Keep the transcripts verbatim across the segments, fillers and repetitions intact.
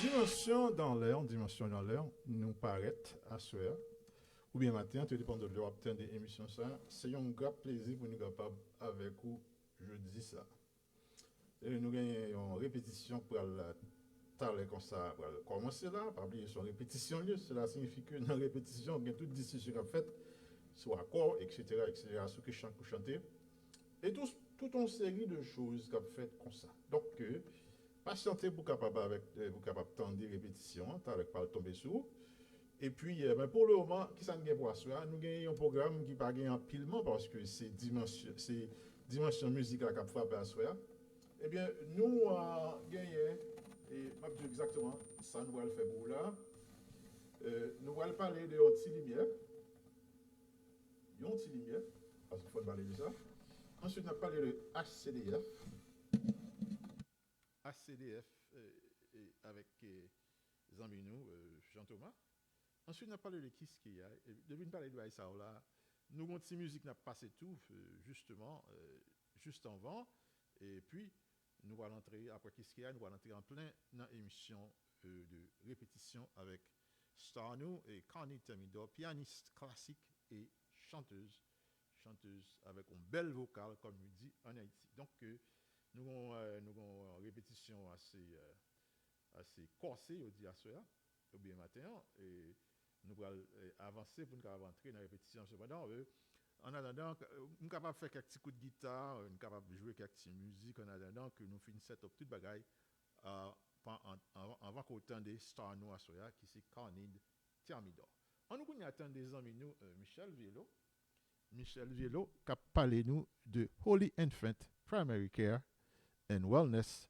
Dimansyon dan lè, dimansyon dan lè, nou parèt aswè a, oubyen maten an, tou depann de lè w ap tande emisyon sa a. Se yon gra plezi pou nou kapab avèk ou jodi sa a. E nou genyen yon repetisyon k pral talè konsa, pral kòmanse la. Pa bliye, se yon repetisyon l ye. Sela siyifi ke nan repetisyon, gen tout diskisyon k ap fèt sou akò, etsetera, etsetera, sou ki chan k pou chante. E tout, tout yon seri de choz k ap fèt konsa. Donk, euh, pasyante pou kapab avèk, euh, pou kapab tande repetisyon an, talè k pral tonbe sou ou. Epi, euh, ben, pou le moman, kisa n gen pou aswè a? Nou gen yon pwogram ki pa gen anpil man, paske se dimansyon, se dimansyon mizik la k ap frape aswè a. Ebyen, nou, euh, genyen, e m ap di w egzakteman sa nou pral fè pou ou la. Euh, nou pral pale de yon ti limyè. Yon ti limyè, paske fò n pale de sa. Answit, n ap pale de H C D F. H C D F, euh, e avèk, euh, zanmi nou, euh, Jean Thomas. Answit, n ap pale de Kiskeya. E depi n pale de bagay sa yo la, nou gon ti mizik n ap pase tou, euh, jisteman, euh, jis anvan. Epi, nou pral antre, apre Kiskeya, nou pral antre an plen nan emisyon, euh, de repetisyon avèk star nou, e Connie Thermidor, pyanis klasik e chantèz, chantèz avèk yon bèl vokal, kòm yo di ann Ayiti. Donk, euh, nou gon, euh, nou gon repetisyon ase, euh, ase kòse, yo di aswè a, oubyen maten an, e nou pral, euh, avanse pou n kapab antre nan repetisyon. Sepandan, euh, an atandan, k-, m kapab fè kèk ti kout gita, euh, m kapab jwe kèk ti mizik an atandan ke nou fin set up tout bagay, euh, pa-, an-, anvan, anvan ke w tande star nou aswè a, ki se Carnide Thermidor. Ann nou kounye a tande zanmi nou, euh, Michel Vielo. Michel Vielo k ap pale nou de Holy Infant Primary Care and Wellness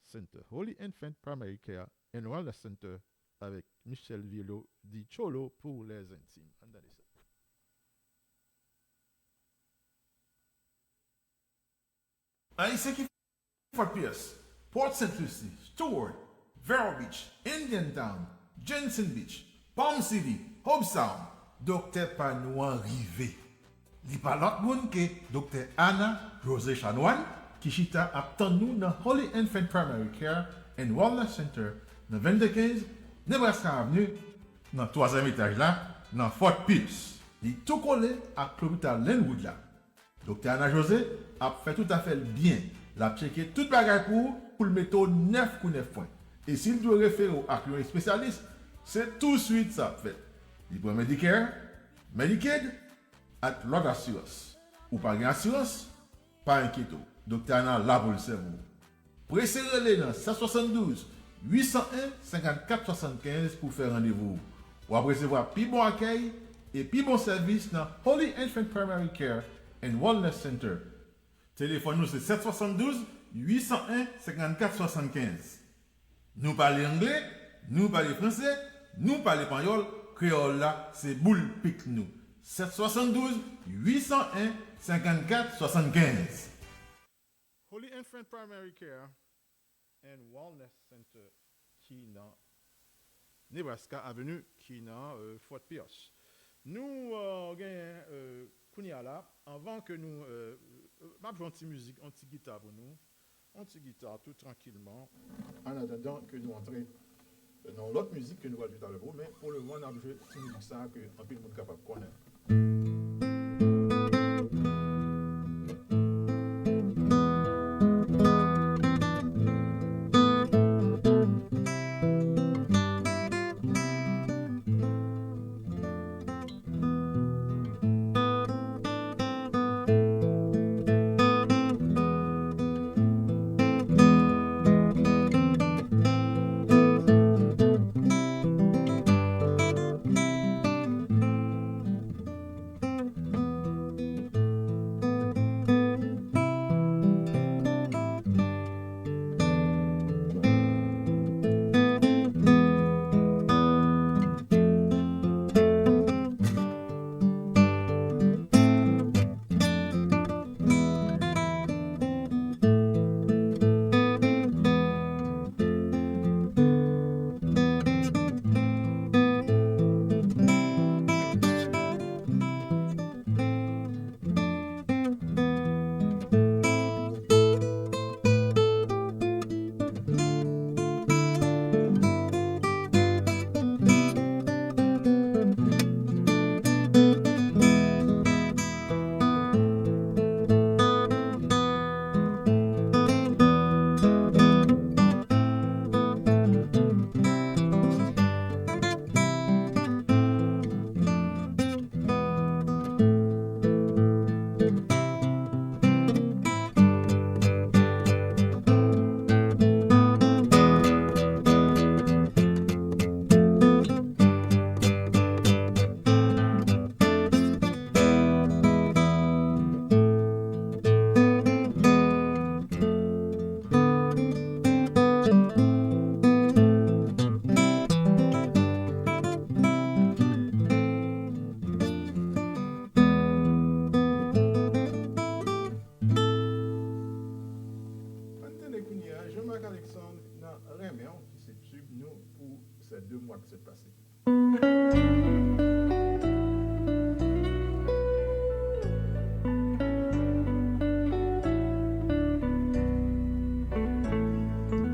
Center. Holy Infant Primary Care and Wellness Center avèk Michel Vielo di Tcholo pour les intimes. Ann tande sa. Ayisyen ki Fort Pierce, Port Saint Lucie, Stewart, Vero Beach, Indian Town, Jensen Beach, Palm City, Hobe Sound, doktè pa nou an rive. Li pa lòt moun ke Doktè Ana José Chanoine, ki chita ap tann nou nan Holy Infant Primary Care and Wellness Center nan vennde kenz Nebraska Avenue, nan twazyèm etaj la, nan Fort Pierce. Li tou kole ak lopital Linwood la. Doktè Ana José ap fè tout afè l byen. L ap tcheke tout bagay pou ou, pou l mete w nèf kou nèf pwen. E si l dwe refere w ak yon espesyalis, se touswit sa ap fèt. Li pran Medicare, Medicaid, ak lòt asirans. Ou pa gen asirans? Pa enkyete w. Doktè Ana la pou l sèvi w. Prese rele nan sèt swasann douz, uit san en, senkannkat swasannkenz pou fè randevou w. W ap resevwa pi bon akèy e pi bon sèvis nan Holy Infant Primary Care and Wellness Center. Telefòn nou se sèt swasann douz, uit san en, senkannkat swasannkenz. Nou pale angle, nou pale franse, nou pale panyòl, kreyòl la se boul pik nou. Sèt swasann douz, uit san en, senkannkat swasannkenz. Holy Infant Primary Care and Wellness Center ki nan Nebraska Avenue, ki nan, euh, Fort Pierce. Nou, euh, genyen, euh, kounye a la, anvan ke nou, euh, m ap jwe yon ti mizik, yon ti gita pou nou, yon ti gita tou trankilman. An atandan ke nou antre nan yon lòt mizik ke nou pral jwe talè pou ou, men pou le moman, n ap jwe ti mizik sa a ke anpil moun kapab konnen.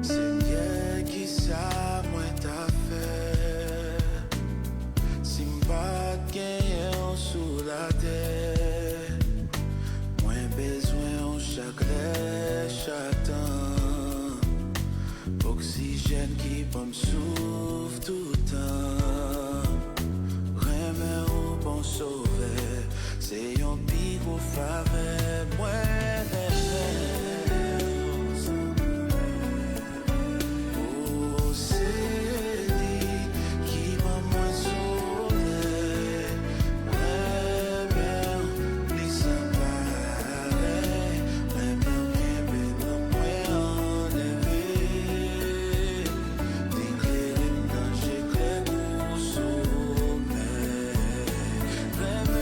Senyè, kisa mwen ta fè si m pa t genyen w sou latè? Mwen bezwen w chak lè, chak tan. Oksijèn ki ban m souf toutan. Renmen w, bon Sovè, se yon pi gwo favè. Mwen renmen w. Oh, se li ki ban mwen solèy. Mwen renmen w, li san parèy. Renmen w kenbe nan mwen anleve. Li klere m nan je klè kou somèy. Renmen w, renmen w.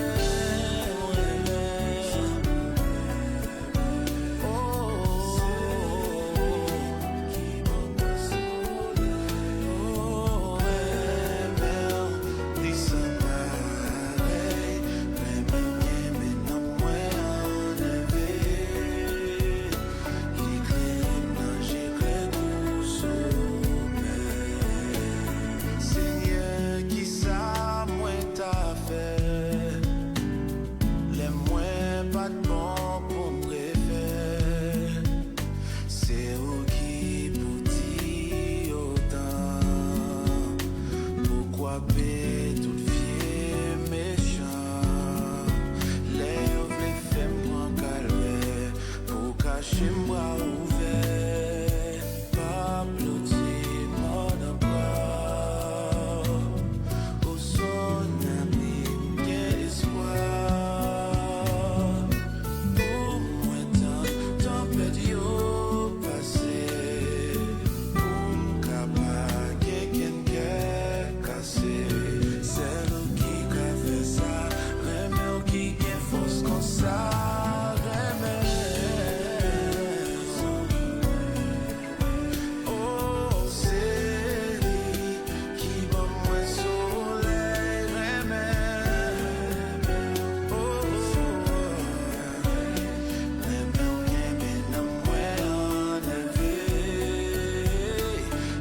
Senyè, kisa mwen ta fè? Lè mwen pa t bon pou m refè, se ou ki pou di otan. Pou kwape tout vye mechan, lè yo vle fè m pran kalè, pou kache m bra ouvè. Pablo di mò nan bra w, o son ami m gen espwa. Pou mwen tann tanpèt yo pase, pou m ka pa gen kenn kè kase. Sèl ou ki ka fè sa, renmen w ki gen fòs konsa, renmen. Oh, se li ki ban mwen solèy renmen. Oh, renmen w kenbe nan mwen anleve.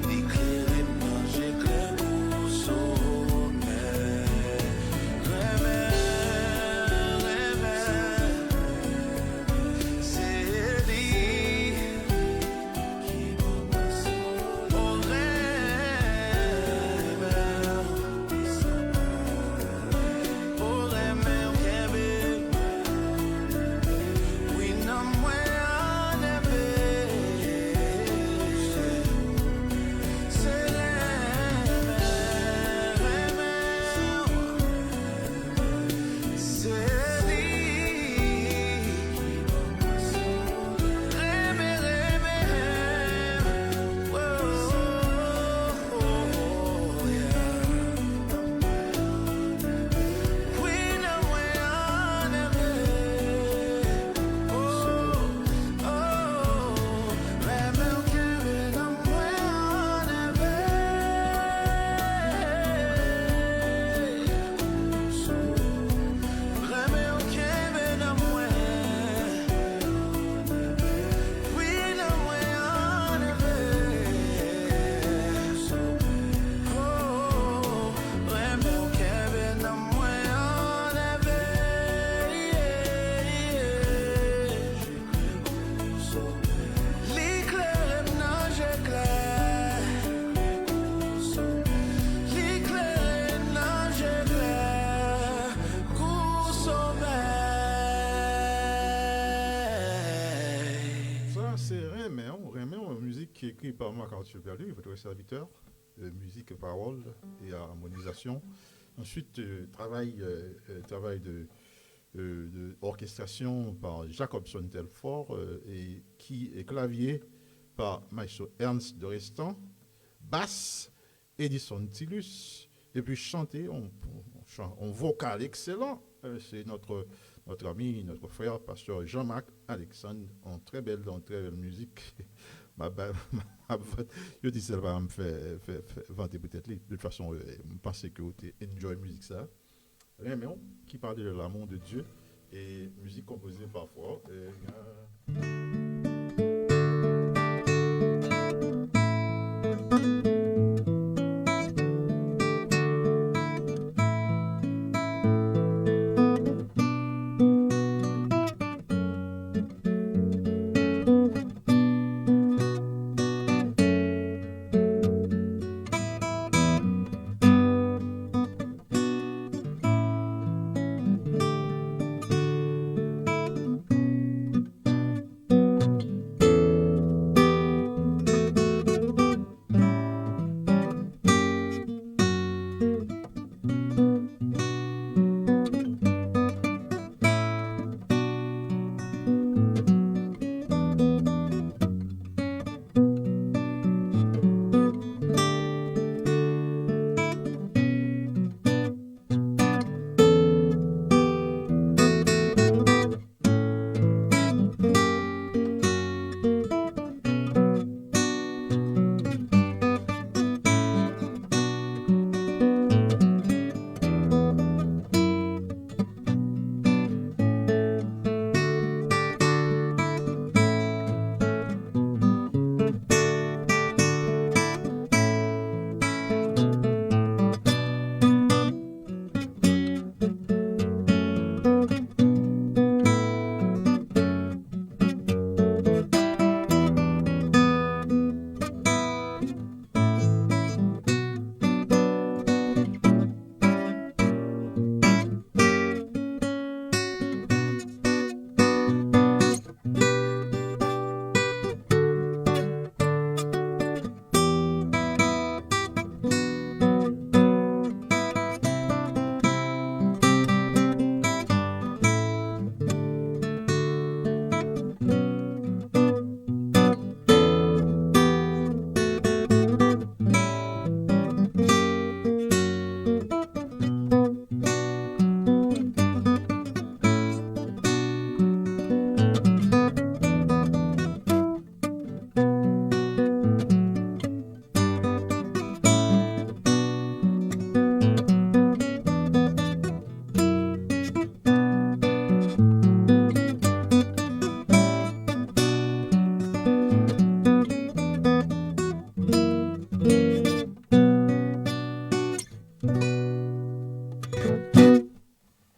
Li klere m nan je klè kou somèy. Renmen, renmen. Se li. Sa se Renmen w, Renmen w, mizik ki ekri pa Marc Arthur Perlu, votre serviteur, euh, musique, parole et harmonisation. Ensuite, euh, travail, euh, euh, travail de, euh, de orchestration par Jacobson Telfort, euh, et qui est clavier par Maestro Ernst Dorestan, basse Edison Tilus, et puis chanter, on, on, on vocal excellent, euh, c'est notre, notre ami, notre frère, pasteur Jean-Marc Alexandre, en très belle, en très belle musique. M ap bay, m ap vant. Yo di sèl pa m fè, fè, fè vante poutèt li. De tout fason, euh, m panse ke w te enjoy mizik sa. Renmen w, qui parle de l'amour de Dieu, et musique composée par Fouaw. Et, euh,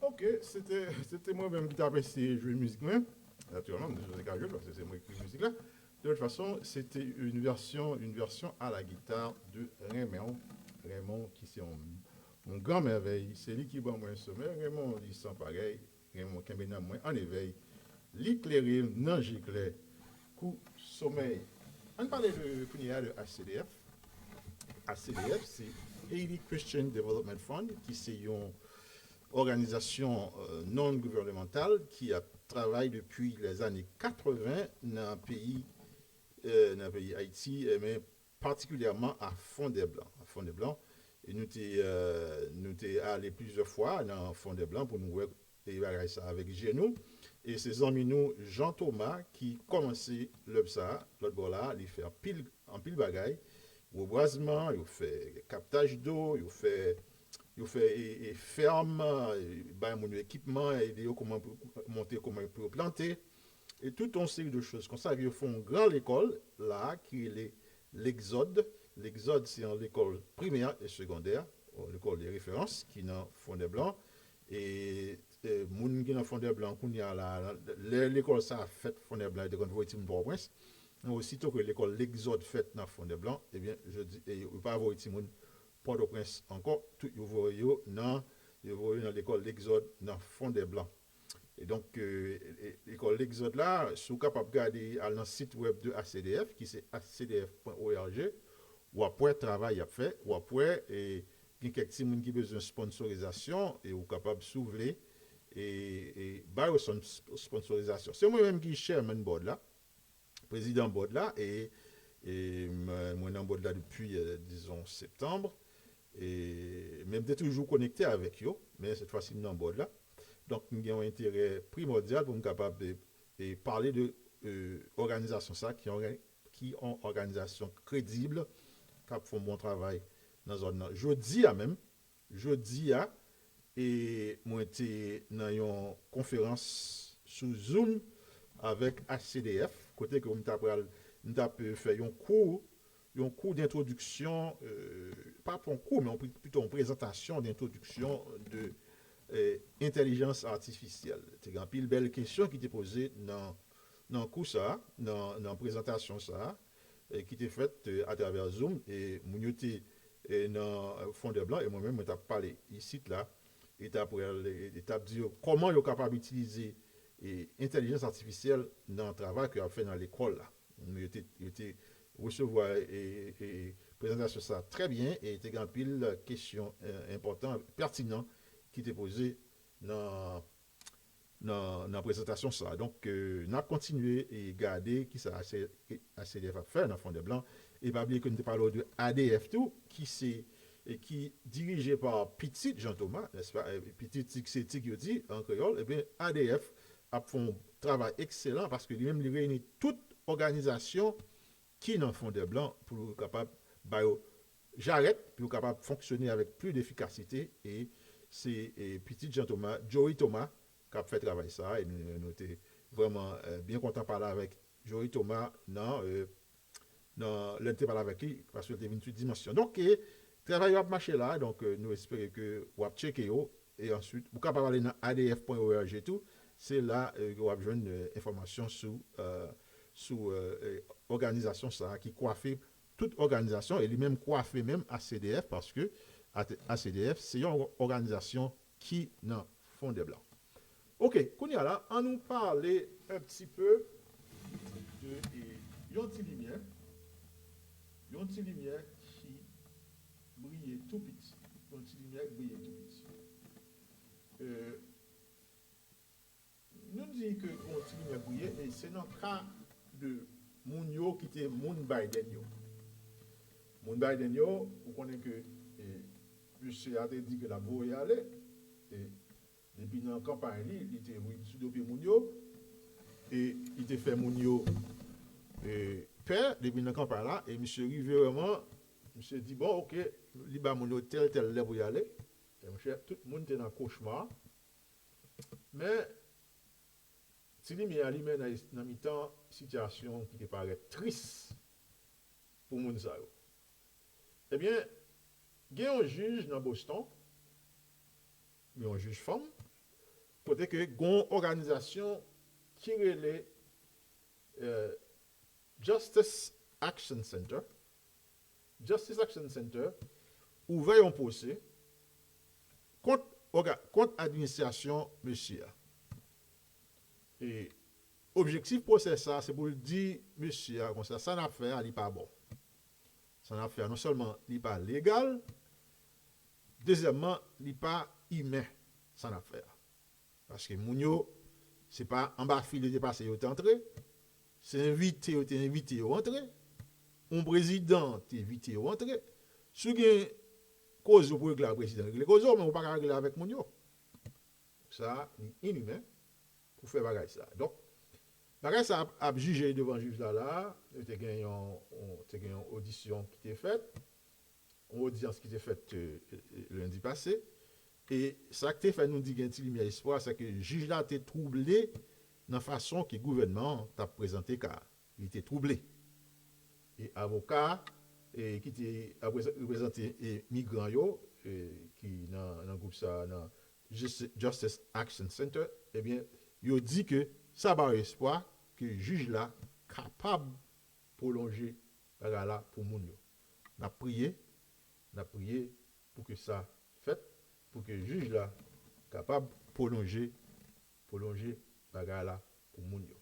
Ok, se te, se te mwen menm ki t ap eseye jwe mizik mwen. Natirèlman, m te sipoze ka jwe l, paske se mwen ki ekri mizik la. De tout fason, se te yon vèsyon, yon vèsyon a la gita de Renmen w. Renmen w ki se yon, yon gran mèvèy. Se li ki ban mwen somèy. Renmen w, li san parèy. Renmen w, kenbe nanm mwen an evèy. Li klere m nan je klè kou somèy. Ann pale de, kounye a, de H C D F. H C D F, se Haiti Christian Development Fund, ki se yon òganizasyon, euh, non-gouvènemantal ki ap travay depi lèzane katreven nan peyi, euh, nan peyi Ayiti, eh, men patikilyèman a Fondèblan. A Fondèblan, e nou te, euh, nou te ale plizyè fwa nan Fondèblan pou nou wè e bagay sa avèk je nou. E se zanmi nou Jean Thomas ki kòmanse lèb sa a, lòt bò la, li fè anpil, anpil bagay. Rebwazman, yo fè kaptaj do, yo fè, yo fè e, e fèm, e bay moun yo ekipman, ede yo kòman pou, montre kòman pou yo plante. E tout yon seri de choz konsa, epi yo fè yon gran lekòl la ki rele Legzòd. Legzòd, se yon lekòl primè e segondè, yon lekòl de referans ki nan Fondèblan. E, e moun ki nan Fondèblan kounye a la, lè lekòl sa a fèt Fondèblan, yo te konn voye timoun Pòtoprens. Men osito ke lekòl Legzòd fèt nan Fondèblan, ebyen, jodi, e, yo pa voye timoun Pòtoprens ankò, tout yo voye yo nan, yo voye yo nan lekòl Legzòd nan Fondèblan. E donk, e, e, lekòl Legzòd la, si w kapab gade, al nan sit wèb de H C D F, ki se H C D F point org, w ap wè travay y ap fè, w ap wè, e, gen kèk timoun ki bezwen sponsorizasyon, e ou kapab, si w vle, e, e ba yo sponsorizasyon. Se mwen menm ki chairman board la, prezidan board la, e, e mwen, mwen nan board la depi, e, dizon, septanm. E, men m te toujou konekte avèk yo, men sèt fwa si m nan board la. Donk, m gen yon enterè primòdyal pou m kapab, e, e pale de, e, òganizasyon sa, ki yon, ki yon òganizasyon kredib k ap fè yon bon travay nan zòn nan. Jodi a menm, jodi a, e mwen te nan yon konferans sou Zoom avèk H C D F, kote ke m ta pral, m t ap fè yon kou, yon kou dentwodiksyon, euh, pa yon kou, men yon, pito yon prezantasyon dentwodiksyon de euh, entèlijans atifisyèl. Te gen anpil bèl kesyon ki te poze nan, nan kou sa, nan, nan prezantasyon sa, e ki te fèt euh, atravè Zoom, e moun yo te euh, nan Fondèblan, e mwen menm, mwen t ap pale isit la, e t ap, e t ap di yo kòman yo kapab itilize e entèlijans atifisyèl nan travay ke y ap fè nan lekòl la. Yo te, yo te resevwa e, e, prezantasyon sa trè byen e te gen anpil kesyon e, enpòtan, pètinan ki te poze nan, nan, nan prezantasyon sa. Donk, e, n ap kontinye e gade kisa H C D F ap fè nan Fondèblan. E pa bliye ke nou te pale w de A D F tou, ki se e ki dirije pa Pitit Jean Thomas, nèspa? E, Pitit Tig se Tig yo di an kreyòl, ebyen A D F ap fè yon travay ekselan paske li menm li reyini tout òganizasyon ki nan Fondèblan pou yo kapab ba yo jarèt, pou yo kapab fonksyone avèk plis defikasite e se e, Pitit Jean Thomas, Joey Thomas, k ap fè travay sa a e nou, nou te vrèman e, byen kontan pale avèk Joey Thomas nan e, nan, lè n te pale avèk li, paske l te vin sou Dimansyon. Donk, e, travay yo ap mache la, donk, e, nou espere ke w ap tcheke yo, e answit, ou kapab ale nan A D F pwen O R G tou, se la e, w ap jwenn e, enfòmasyon sou, e, sou e, e, òganizasyon sa a ki kwafe tout òganizasyon, e li menm kwafe menm H C D F, paske H C D F se yon òganizasyon ki nan Fondèblan. Ok, kounye a la, ann nou pale un petit peu de e, yon ti limyè, yon ti limyè ki briye tou piti, yon ti limyè ki briye tou piti. Euh, nou di ke yon ti limyè briye, e se nan ka de moun yo ki te moun Biden yo. Moun Biden yo, ou konnen ke e, mesye a te di ke l ap voye ale, e depi nan kanpay li, li te ri sou do pye moun yo, e li te fè moun yo e, pè depi nan kanpay la, e misye rive vrèman, misye di, bon, ok, li ba moun yo tèl, tèl lè pou y ale. E monchè, tout moun te nan kochma. Men, ti limyè a limen nan, nan mitan sitiyasyon ki te parèt tris pou moun sa yo. Ebyen, gen yon jij nan Boston, yon jij fanm, kote ke gen yon òganizasyon ki rele euh, Justice Action Center. Justice Action Center ouvè yon pwosè kont, kont administrasyon mesye a. E objektif pwosè sa, se pou l di mesye a konsa, sa n ap fè a, li pa bon. Sa n ap fè a, non sèlman li pa legal, dezyèmman, li pa imen, sa n ap fè a. Paske moun yo, se pa anba fil yo te pase yo te antre, se envite yo te envite yo antre, yon prezidan te envite yo antre. Si w gen koze w pou regle ak prezidan, regle koze w, men ou pa ka regle avèk moun yo. Sa, li inimen pou fè bagay sa. Donk, bagay sa ap, ap jije devan jij la la, te gen yon, yon, te gen yon odisyon ki te fèt, yon odyans ki te fèt euh, euh, lendi pase. E sa k te fè nou di gen ti limyè espwa, se ke jij la te twouble nan fason ke gouvènman an t ap prezante ka a. Li te twouble. E avoka e ki te ap reprezante e migran yo e ki nan, nan gwoup sa a, nan Justi-, Justice Action Center, ebyen, yo di ke sa ba yo espwa ke jij la kapab pwolonje bagay la pou moun yo. N ap priye, n ap priye pou ke sa fèt, pou ke jij la kapab pwolonje, pwolonje bagay la pou moun yo.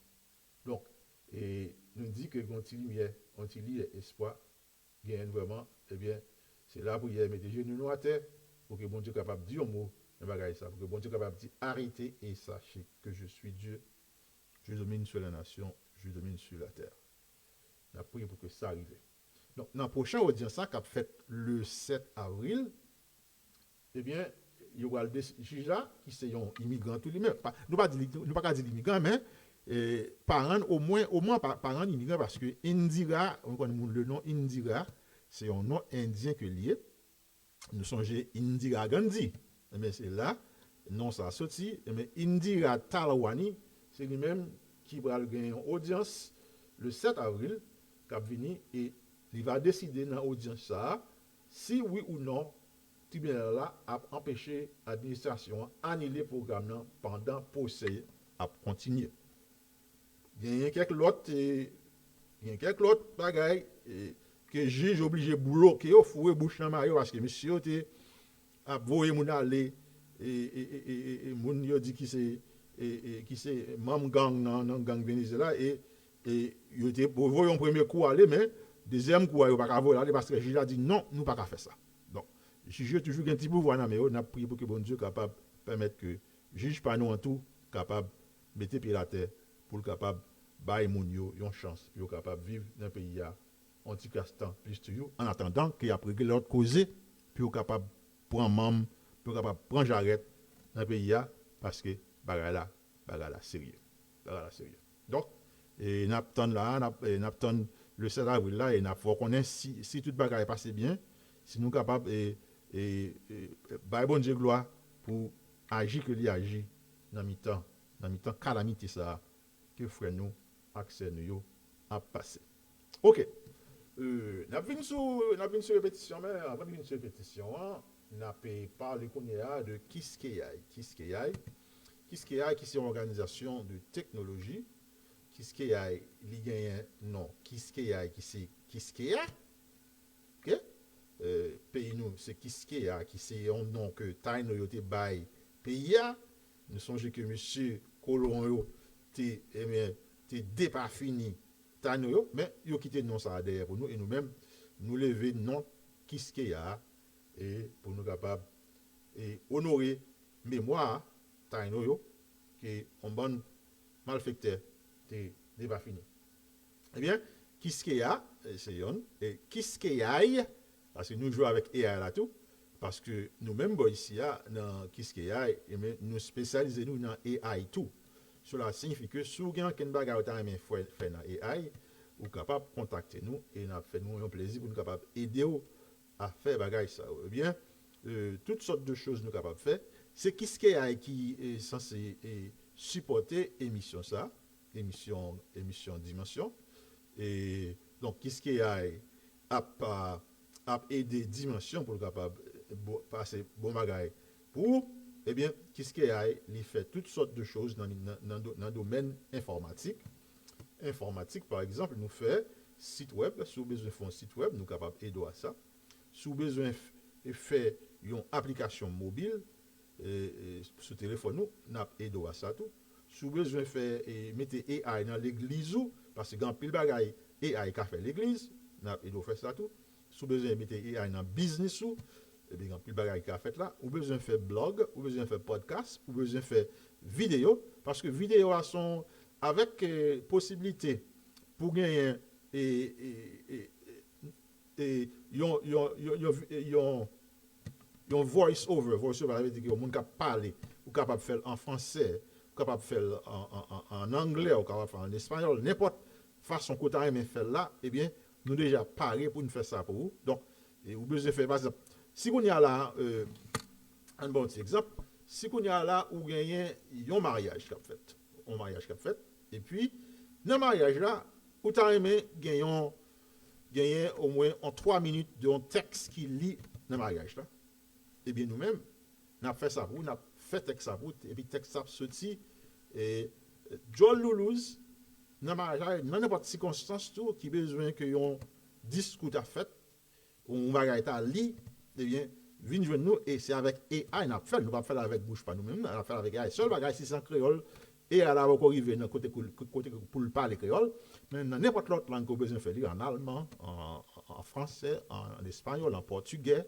Donk, e nou di ke gen yon ti limyè, yon ti limyè espwa genyen vrèman, ebyen, se lapriyè, mete jenou nou atè, pou ke Bondye kapab di yon mo nan bagay sa, pou ke Bondye kapab di, arrêtez et sachez que je suis Dieu, je domine sur la nation, je domine sur la terre. N ap priye pou ke sa rive. Donk, nan pwochen odyans la k ap fèt le sèt avril, ebyen, yo pral desi-, jij la, ki se yon imigran tou li menm, pa, nou pa di li, nou pa ka di l imigran, men e, pa rann omwen, omwen pa, pa rann imigran, paske Indira, ou konn moun le non Indira, se yon non endyen ke l ye. Nou sonje Indira Gandhi. Ebyen, se la non sa soti. Ebyen, Indira Talwani, se li menm ki pral gen yon odyans le sèt avril k ap vini e li va deside nan odyans sa a si wi ou non tribinal la ap anpeche administrasyon an anile pwogram nan pandan pwosè ap kontinye. Genyen kèk lòt, e, gen kèk lòt bagay, e, ke jij oblije bloke yo, foure bouch nan mayo, paske mesye yo te ap voye moun ale, e, e, e, e, e, e moun yo di ki se, e, e, ki se manm gang nan, nan gang Venezyela, e, e yo te voye yon premye kou ale, men dezyèm kou a, yo pa ka voye l ale, paske jij la di, "Non, nou pa ka fè sa." Donk, jij yo toujou gen ti pouvwa nan men yo, n ap priye pou ke Bondye kapab pèmèt ke jij pa nou an tou kapab mete pye l atè, pou l kapab bay moun yo yon chans, pou yo kapab viv nan peyi a yon ti kras tan plis toujou, an atandan ke y ap regle lòt koze, pou yo kapab pran manm, pou yo kapab pran jarèt nan peyi a, paske bagay la, bagay la serye. Bagay la serye. Donk, e, n ap tann la, n ap, e, n ap tann le sèt avril la, e n ap fè w konnen si, si tout bagay pase byen, si nou kapab, e, e, e, bay Bondye glwa pou aji ke li aji nan mitan, nan mitan kalamite sa a ke frè nou ak sè nou yo ap pase. Oke. Euh, n ap vin sou, n ap vin sou repetisyon, men anvan n vin sou repetisyon an, n ap, eh, pale kounye a de Kiskeya. Kiskeya, Kiskeya ki se yon òganizasyon de teknoloji. Kiskeya, li genyen non Kiskeya ki se Kiskeya. Oke? Eh, peyi nou se Kiskeya ki se yon non ke Tayno yo te bay peyi a. Nou sonje ke mesye kolon yo te, ebyen, te depafini Tayno yo, men yo kite non sa a dèyè pou nou, e nou menm, nou leve non Kiskeya a, e pou nou kapab, e onore memwa Tayno yo, ke yon bann malfektè te depafini. Ebyen, Kiskeya, e se yonn, e Kiskeyay, paske nou jwe avèk A I la tou, paske nou menm bò isi a, nan Kiskeya, ebyen, nou espesyalize nou nan A I tou. Cela signifie que si w gen ankenn bagay ou ta renmen fè, fè nan A I, ou kapab kontakte nou e n ap fè nou yon plezi pou nou kapab ede w a fè bagay sa yo. Ebyen, euh, tout sòt de choz nou kapab fè. Se Kiskeya ki, eh, sanse, eh, sipòte emisyon sa, emisyon, emisyon Dimansyon. E, donk, Kiskeya ap, ap ede Dimansyon pou l kapab, eh, bo-, pase bon bagay pou ou. Ebyen, Kiskeya, li fè tout sòt de choz nan, nan, nan do-, nan domèn enfòmatik. Enfòmatik, pa egzanp, nou fè sit wèb. Si w bezwen fè yon sit wèb, nou kapab ede w a sa. Si w bezwen f-, fè yon aplikasyon mobil, e, e, sou telefòn ou, n ap ede w a sa tou. Si w bezwen fè, e, mete A I nan legliz ou, paske gen anpil bagay A I ka fè legliz, n ap ede w fè sa tou. Si w bezwen mete A I nan biznis ou, ebyen, gen anpil bagay ki ka fèt la. Ou bezwen fè blòg, ou bezwen fè pòdkas, ou bezwen fè videyo, paske videyo a se yon, avèk, e, posiblite pou genyen, e, e, e, e, e, yon, yon, yon, yon, yon, yon voice over. Voice over, sa vle di ke yon moun k ap pale, ou kapab fè l an fransè, ou kapab fè l an, an, an, an anglè, ou kapab fè l an espanyòl, nenpòt fason ke w ta renmen fè l la, ebyen, nou deja pare pou n fè sa pou ou. Donk, e ou bezwen fè, pa egzanp, si kounye a la, euh, ann ba w yon ti egzanp, si kounye a la, ou genyen yon maryaj k ap fèt, yon maryaj k ap fèt, epi, nan maryaj la, ou ta renmen gen yon, genyen omwen yon twa minit de yon tèks ki li nan maryaj la. Ebyen, nou menm, n ap fè sa pou ou, n ap fè tèks sa pou ou, epi tèks sa ap soti, e, djòl loulouz, nan maryaj la, nan nenpòt sikonstans tou, ki bezwen ke yon diskou ta fèt, yon bagay ta li, ebyen, vin jwenn nou, e se avèk A I n ap fè l, nou p ap fè l avèk bouch pa nou menm, n ap fè l avèk A I. Sèl bagay, si se an kreyòl, A I la poko rive nan kote, kote pou l pale kreyòl, men nan nenpòt lòt lang ke w bezwen fè li, an alman, an, an fransè, an, an espanyòl, an pòtigè,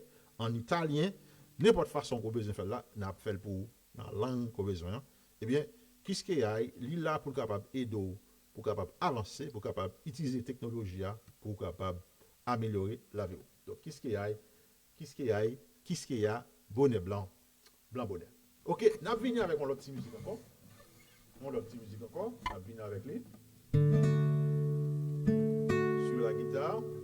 an italyen, nenpòt fason ke w bezwen fè l la, n ap fè l pou ou nan lang ke w bezwen an. Ebyen, Kiskeya, li la pou l kapab ede w, pou w kapab avanse, pou w kapab itilize teknoloji a, pou w kapab amelyore lavi w. Donk, Kiskeya, Kiskeya, Kiskeya, bonè blan, blan bonè. Oke, n ap vini avèk yon lòt ti mizik ankò. yon lòt ti mizik ankò, n ap vini avèk li. Sur la guitare.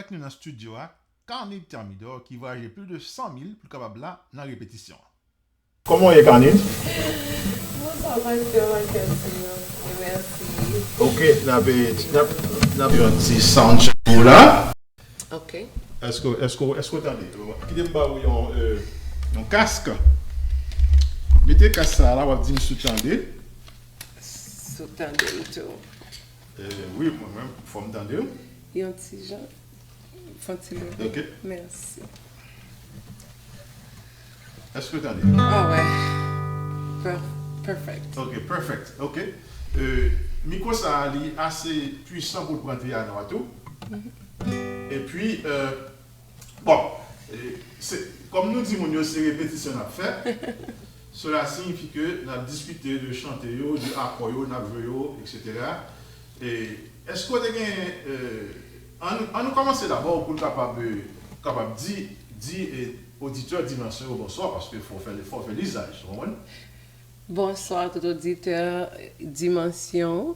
Avèk nou nan estidyo a, Carnide Thermidor ki vwayaje plis de san mil pou l kapab la nan repetisyon an. Kòman w ye, Carnide? Bonswa, pastè Michael Senior. Mèsi. Ok, n ap, n ap, n ap yon ti sound check pou w la. Ok. Èske, èske, èske w tande? Kite m ba ou yon, euh, yon kask. Mete kask sa a la, w ap di m si w tande. Si w tande m tou. Euh, wi, mwen menm, fò m tande w. Yon ti jan. Fon ti leve. Ok. Mèsi. Èske w tande? Ah ouais. Per- perfect. Ok, perfect. Ok. Euh, mikwo sa a, li ase pwisan pou l pran piyano a tou. Epi, euh, bon, euh, se, kòm nou di moun yo, se repetisyon n ap fè. Cela signifie que n ap diskite de chante yo, de akò yo, n ap jwe yo, et cetera. E èske w te gen, euh, an, an nou kòmanse dabò pou n kapab, euh, kapab di, di, euh, oditè Dimansyon yo bonswa, paske fò w fè, fò w fè lizaj, ou konprann? Bonswa tout oditè Dimansyon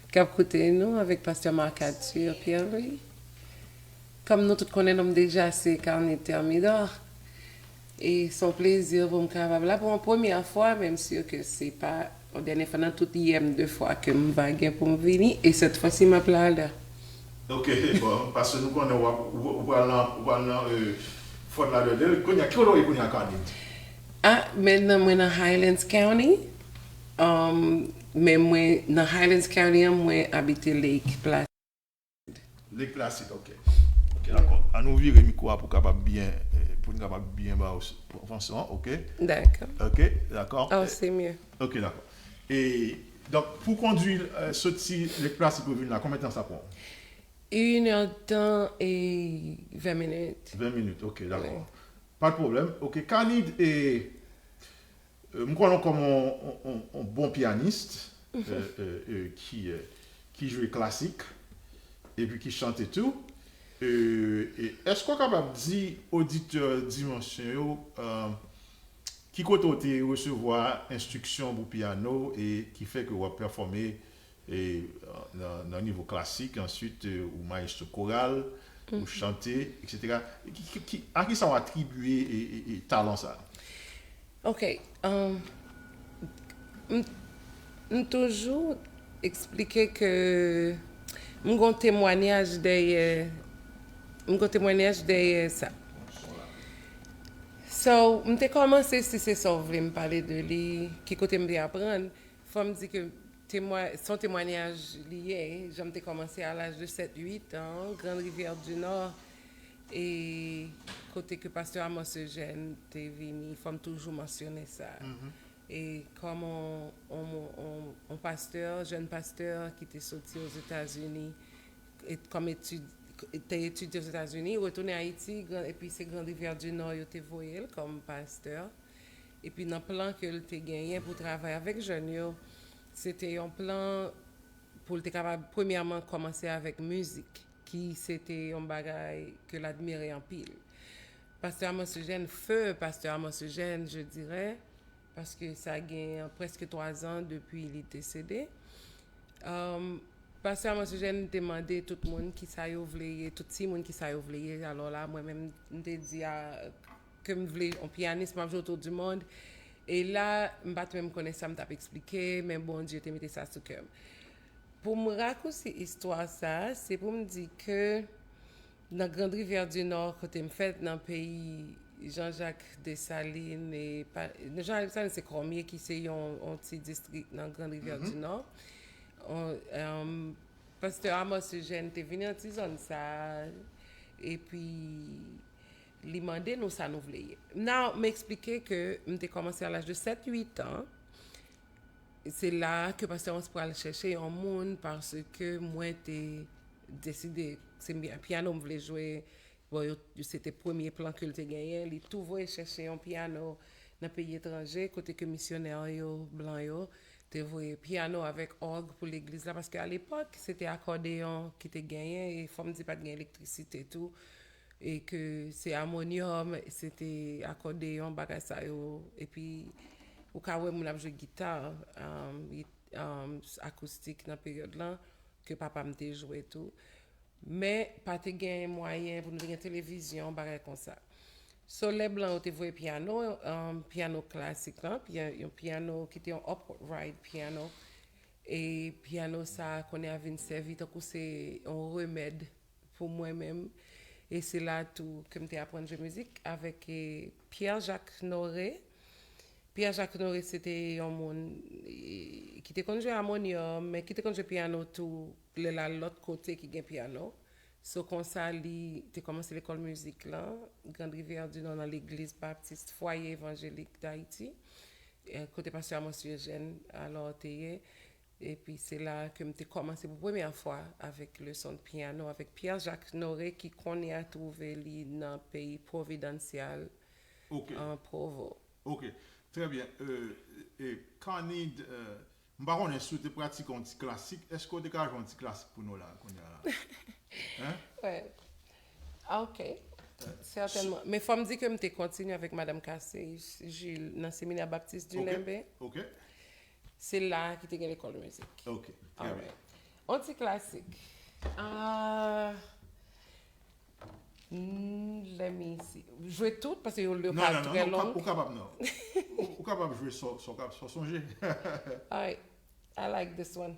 k ap koute nou avèk pastè Marc Arthur Pierre Louis. Kòm nou tout konnen non m deja, se Carnide Thermidor. E se yon plezi pou m kapab la pou yon premyè fwa, menm si ke se pa yon dènyè fwa nan tout yè m de fwa ke m va gen pou m vini, e sèt fwa si m ap la la. Ok, bon, paske nou konnen w ap, ou, ou pral nan, ou pral nan, euh, Fort Lauderdale. Kounye a, ki kote w ye kounye a, Carnide? Ah, men nan, mwen nan Highlands County, um, men mwen nan Highlands County an, mwen abite Lake Placid. Lake Placid, ok. Ok, dakò. An nou vire mikwo a pou kapab byen, euh, pou n kapab byen ba w s- pran son an, ok? Dakò. Ok, dakò. Oh, Eh, c'est mieux. Ok, dakò. E donk, pou kondwi, euh, soti Lake Placid pou vin la, konbyen tan sa pran w? Une heure de temps et vingt minutes. Ven minit, ok, dakò. Wi. Pa de pwoblèm. Ok, Carnide, e, euh, m konnen w kòm yon, yon, yon, yon bon piyanist, euh, euh, euh, ki, euh, ki jwe klasik, epi ki chante tou. Euh, e èske w kapab di oditè Dimansyon yo, euh, ki kote w te resevwa enstriksyon pou piyano e ki fè ke w ap pèfòme e, euh, nan, nan nivo klasik, answit, euh, ou mayestwo koral, ou chante, et cetera. Ki, ki, ki, a ki sa w atribye e, e, e talan sa a? Ok, um, m, m toujou eksplike ke m gon temwanyaj dèyè, m gon temwanyaj dèyè sa. So, m te kòmanse, si se sa w vle m pale de li, ki kote m te aprann, fò m di ke temwa, se yon temwanyaj li ye, jan m te kòmanse a laj de sèt, uit an, Grande Rivière du Nord, e kote ke pastè Amos Eugène te vini, fò m toujou mansyone sa. E kòm on, on, on, on pastè, jèn pastè ki te soti Ozetazini, e kòm etid, te etidye Ozetazini, retounen Ayiti, gran, epi se Grande Rivière du Nord yo te voye l kòm pastè. Epi nan plan ke l te genyen pou travay avèk jèn yo, se te yon plan pou l te kapab premyèman kòmanse avèk mizik, ki se te yon bagay ke l admire anpil. Pastè Amos Eugène, feu pastè Amos Eugène, je dirais, paske sa gen prèske twa zan depi li desede. Um, pastè Amos Eugène te mande tout moun ki sa yo vle ye, tout timoun ki sa yo vle ye. Alò la, mwen menm, m te di a, ke m vle yon piyanis, m ap jwe Tour du Monde. E la, m pa t menm konnen sa m t ap eksplike, men Bondye te mete sa sou kè m. Pou m rakousi istwa sa, se pou m di ke nan Grande Rivière du Nord, kote m fèt, nan peyi Jean-Jacques Dessalines, e pa, Jean-Jacques Dessalines se Kòmye ki se yon, yon ti distrik nan Grande Rivière du Nord. On, um, pastè Amos Eugène te vini nan ti zòn sa, epi li mande nou sa nou vle ye. Now, m eksplike ke m te kòmanse a laj de sèt, uit an. Se la ke pastè Amos pral chèche yon moun paske mwen te deside se pya-, pyano m vle jwe. Bon, yo, se te premye plan ke l te genyen. Li tou voye chèche yon pyano nan peyi etranje, kote ke misyonè yo, blan yo, te voye pyano avèk òg pou legliz la, paske alepòk, se te akòdeyon ki te genyen, e fò m di pa t gen elektrisite tou, e ke se amonyòm, se te akòdeyon, bagay sa yo, epi ou ka wè moun ap jwe gita, um, gi-, um, akoustik nan peryòd lan, ke papa m te jwe tou. Men pa te gen mwayen pou nou te gen televizyon, bagay konsa. So, lè blan yo te voye pyano, um, pyano klasik lan, pya- yon pyano ki te yon upright piano, e pyano sa a kounye a vin sèvi tankou se yon remèd pou mwen menm. E se la tou ke m te aprann jwe mizik avèk eh, Pierre Jacques Noré. Pierre Jacques Noré se te yon moun eh, ki te konn jwe amonyòm, men ki te konn jwe pyano tou, lè l al lòt kote ki gen pyano. So konsa li te kòmanse lekòl mizik lan, Grand Rivière du Nord nan legliz Baptist Foyer Évangélique d'Haïti, eh, kote pastè Amos Eugène alò te ye. Epi se la ke m te kòmanse pou premyè fwa avèk leson de pyano avèk Pierre Jacques Noré ki kounye a twouve li nan peyi Providencial Ok, an Provo. ok. Trè byen. Euh, e Carnide, euh, m pa konnen si w te pratike yon ti klasik. Èske w te ka jwe yon ti klasik pou nou la, kounye a la? Hein? Wè. Ah, ok. Sètènman. Men fò m di ke m te kontinye avèk Madanm Cassé Gilles nan Seminè Baptis du Ok, Limbe. ok. Se la ki te gen lekòl mizik. Ok, trè byen. Alright. On ti klasik. Ah, mm, let me see. Jwe tout, paske yo le Non, pa non, non, trè non, ou ka- long. ou kapab non. Ou ou kapab jwe sa sa w ka- sa w sonje. Alright. I like this one.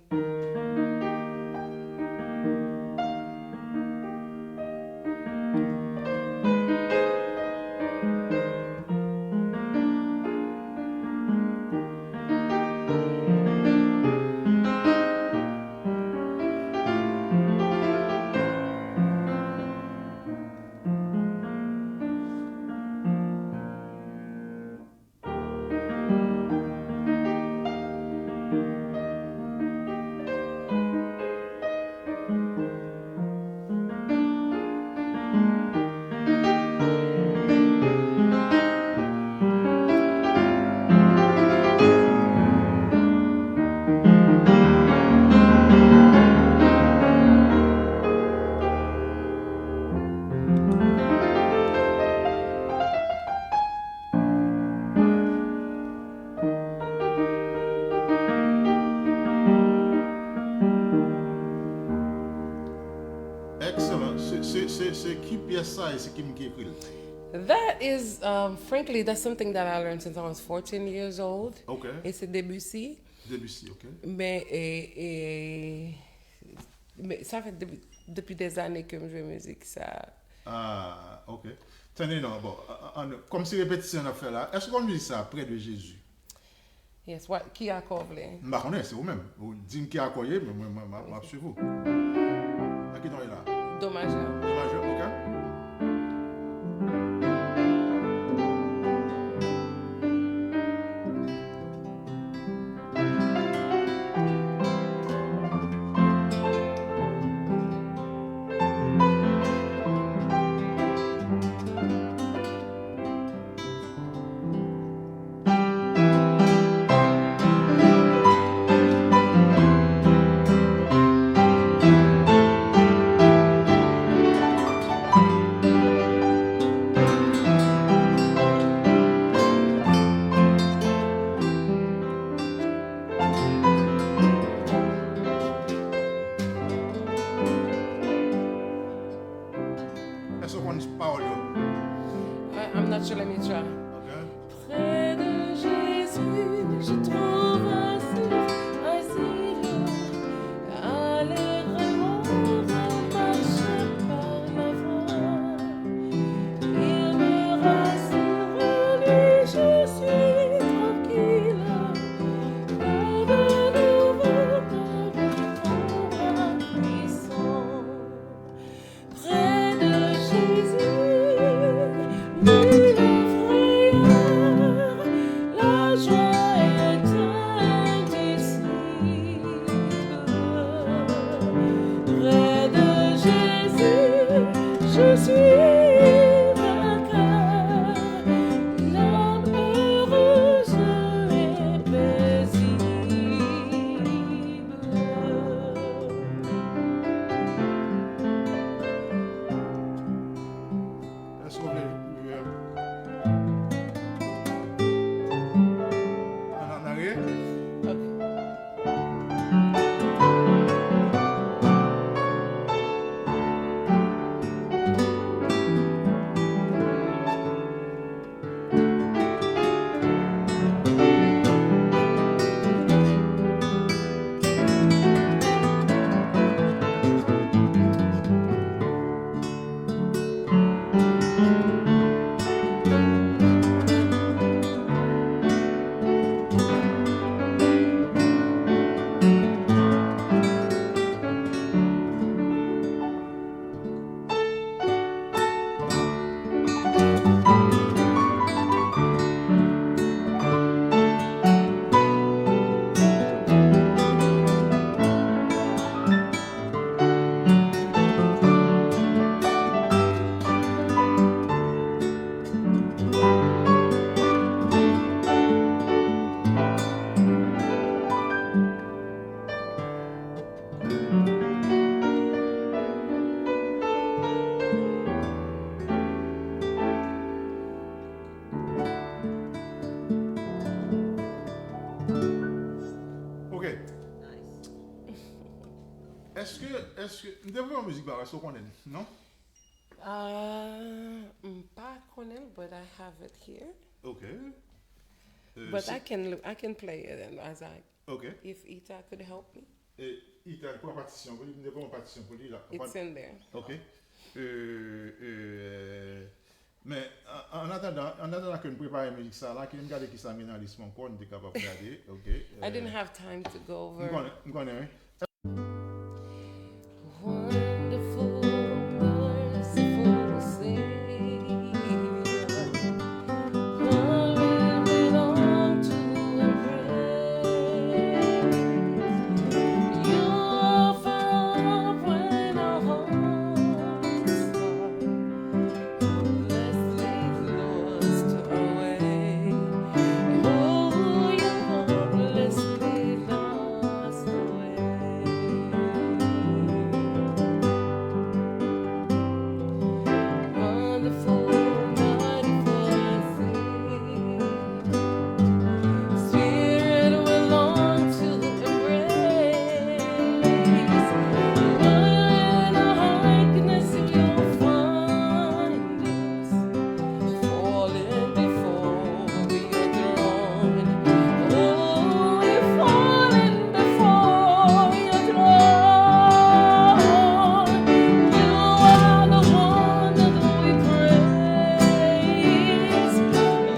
Excellent. Se- se- se- se ki pyès sa e se ki moun ki ekri l? That is, um, frankly, that's something that I learned since I was fourteen years old. Ok. E se Debussy. Debussy, ok. Men e, e, men sa fè depi, depi des années ke m jwe mizik sa. Ah, ok. Tande non, bon, an- an- kòm se repetisyon n ap fè la, èske w konn mizik sa, Près de Jésus? Yes, what, ki akò w vle? M pa konnen, se ou menm. Ou di m ki akò ye, men mwen, mwen, m ap- m ap swiv ou. Nan ki ton ye la? Do majè. Do majè, ok. Èske, m te voye yon mizik ba ou, èske w konnen l? Non? Uh, m pa konnen l, but I have it here. Ok. Euh, But se- I can, I can play it and as I, Ok. If Ita could help me. E, Ita, pran patisyon pou li, m te pran patisyon pou li la. It's in there. Ok. Euh, euh, men, an, an atandan, an atandan ke n prepare mizik sa la, ke n gade kisa Mena Lis Mankòn te kapab gade. Ok. I didn't euh, have time to go M over. konnen, m konnen, wi. Wonderful, merciful Savior, how we long to embrace. You offer up when our hearts are hopelessly lost away. Oh, you hopelessly lost away. Wonderful, mighty Savior. Spirit, we long to embrace. Where in our weakness you'll find us, falling before your throne. Oh, we're falling before your throne. You are the one that we praise.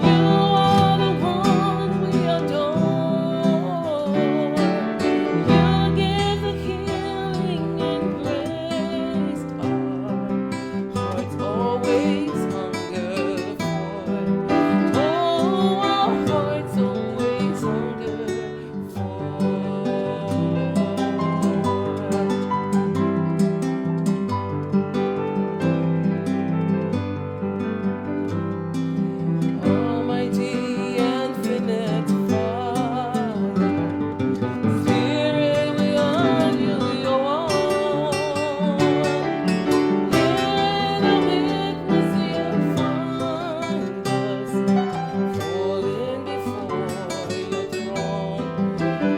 You are the one we adore. You give the healing and grace our hearts always hunger for. Oh, our hearts always hunger for. Almighty, infinite Father, Spirit, we are you, your own. In our weakness you find us, falling before your throne.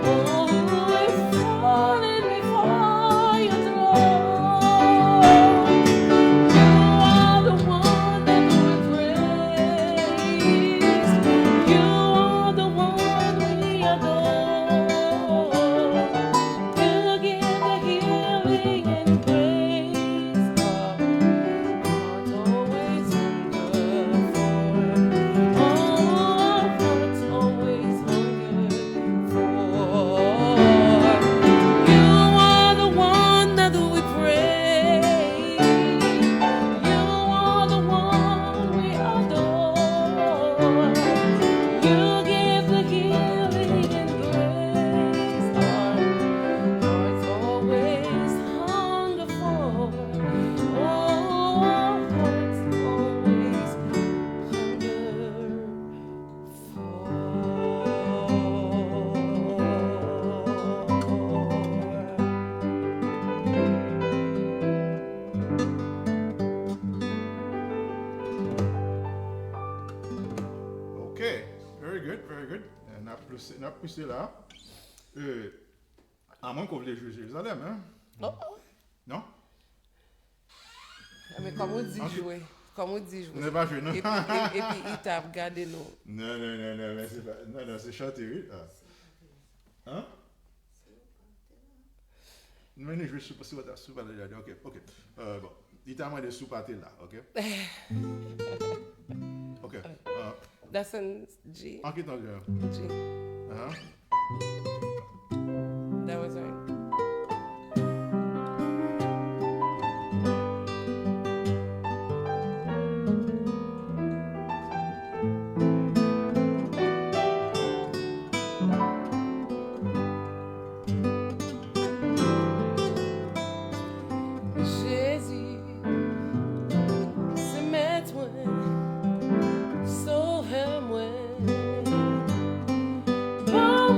Oh, we're falling before your throne. You are the one that we praise. You are the one we adore. You give the healing and grace. Our hearts always hunger for. Oh, our hearts always hunger for. You are the one that we praise. You are the one we adore. You give the healing and grace. Our hearts always hunger for. Oh, our hearts always hunger for. Ok, very good, very good. Euh, N ap pouse, n ap pouse la. Euh, amwen ke w vle jwe Jerizalèm, hein? Oh, oh. Non? Men kòm ou di Ok. Jwe, kòm ou di Jwe. Nou pa jwe, non? Epi, e- epi Ita ap gade nou. Non, non, non, non, men se pa, non, non, se chante, wi. Ah. Hein? Men nou jwe sou, sou, sou pale la, ok, ok. Euh, bon, li ta mande sou pate la, ok? Ok. Euh, That's in G. An ki ton jwe? G. Hein? That was right. Jezi, se mèt mwen, sovè mwen. Ban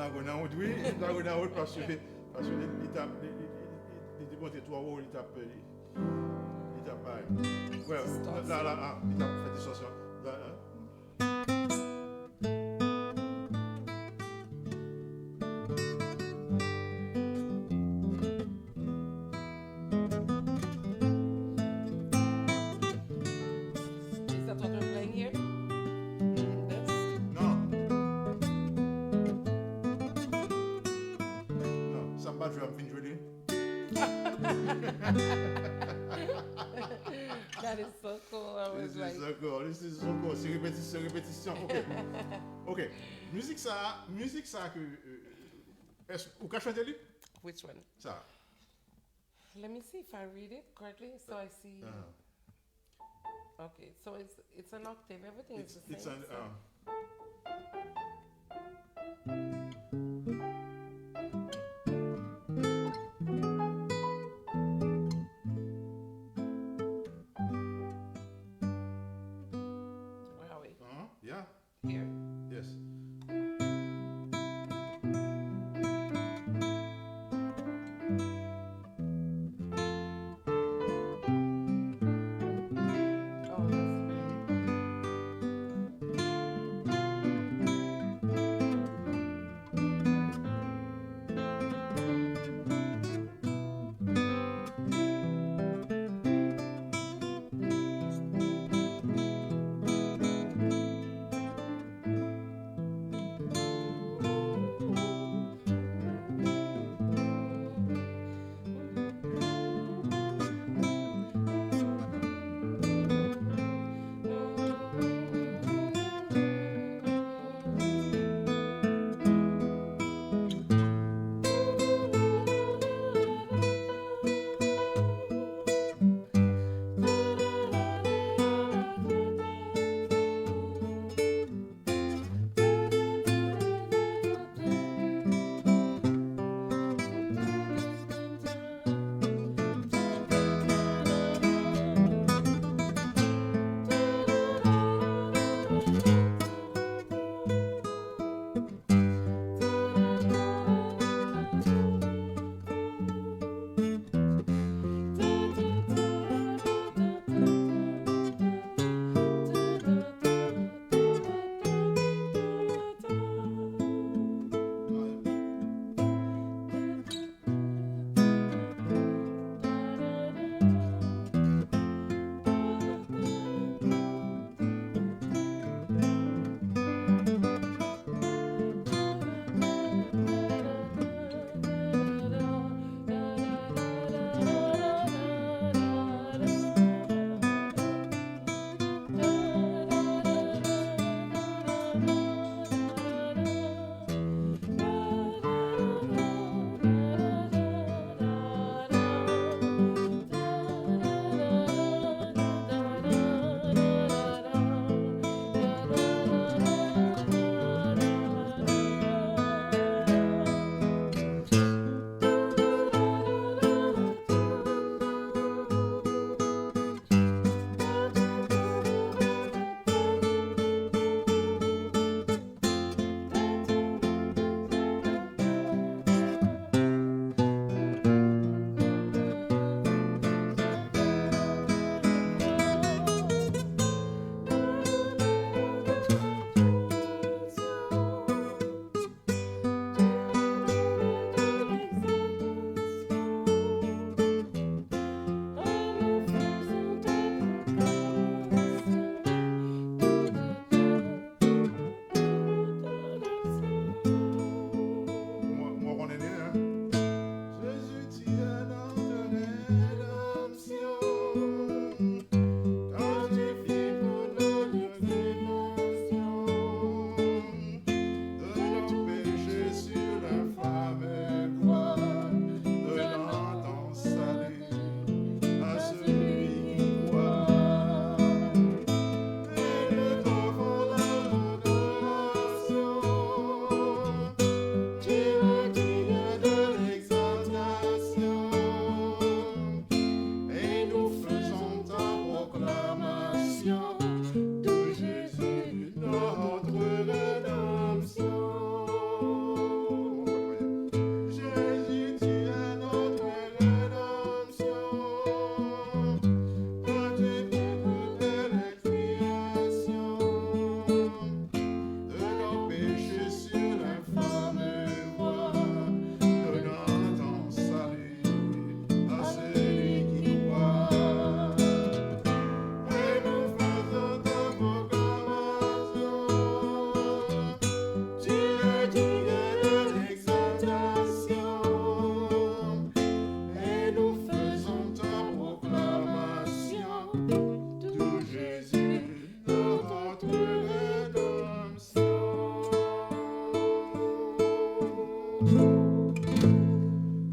Dragon nan wout, wi, dragon nan wout, paske, paske li, li t ap, li, li, li, li, li te monte twò wo, li t ap, li, li t ap bay. Well, la, la, ah, li t ap fè distorsyon. La, la. Is that what we're playing here? This? Non. Non, sa m pa jwe, m fin jwe li. That is so cool. I was This is like, so cool. This is so cool. Se repetisyon, repetisyon. Ok. Ok. Mizik sa, mizik sa ke, euh, èske ou ka chante li? Which one? Sa. Let me see if I read it correctly, so I see. Uh-huh. Okay, so it's it's an octave. Everything is It's the it's same. an So uh, Where are we? Uh-huh. Yeah. Here. Yes. Oh, that's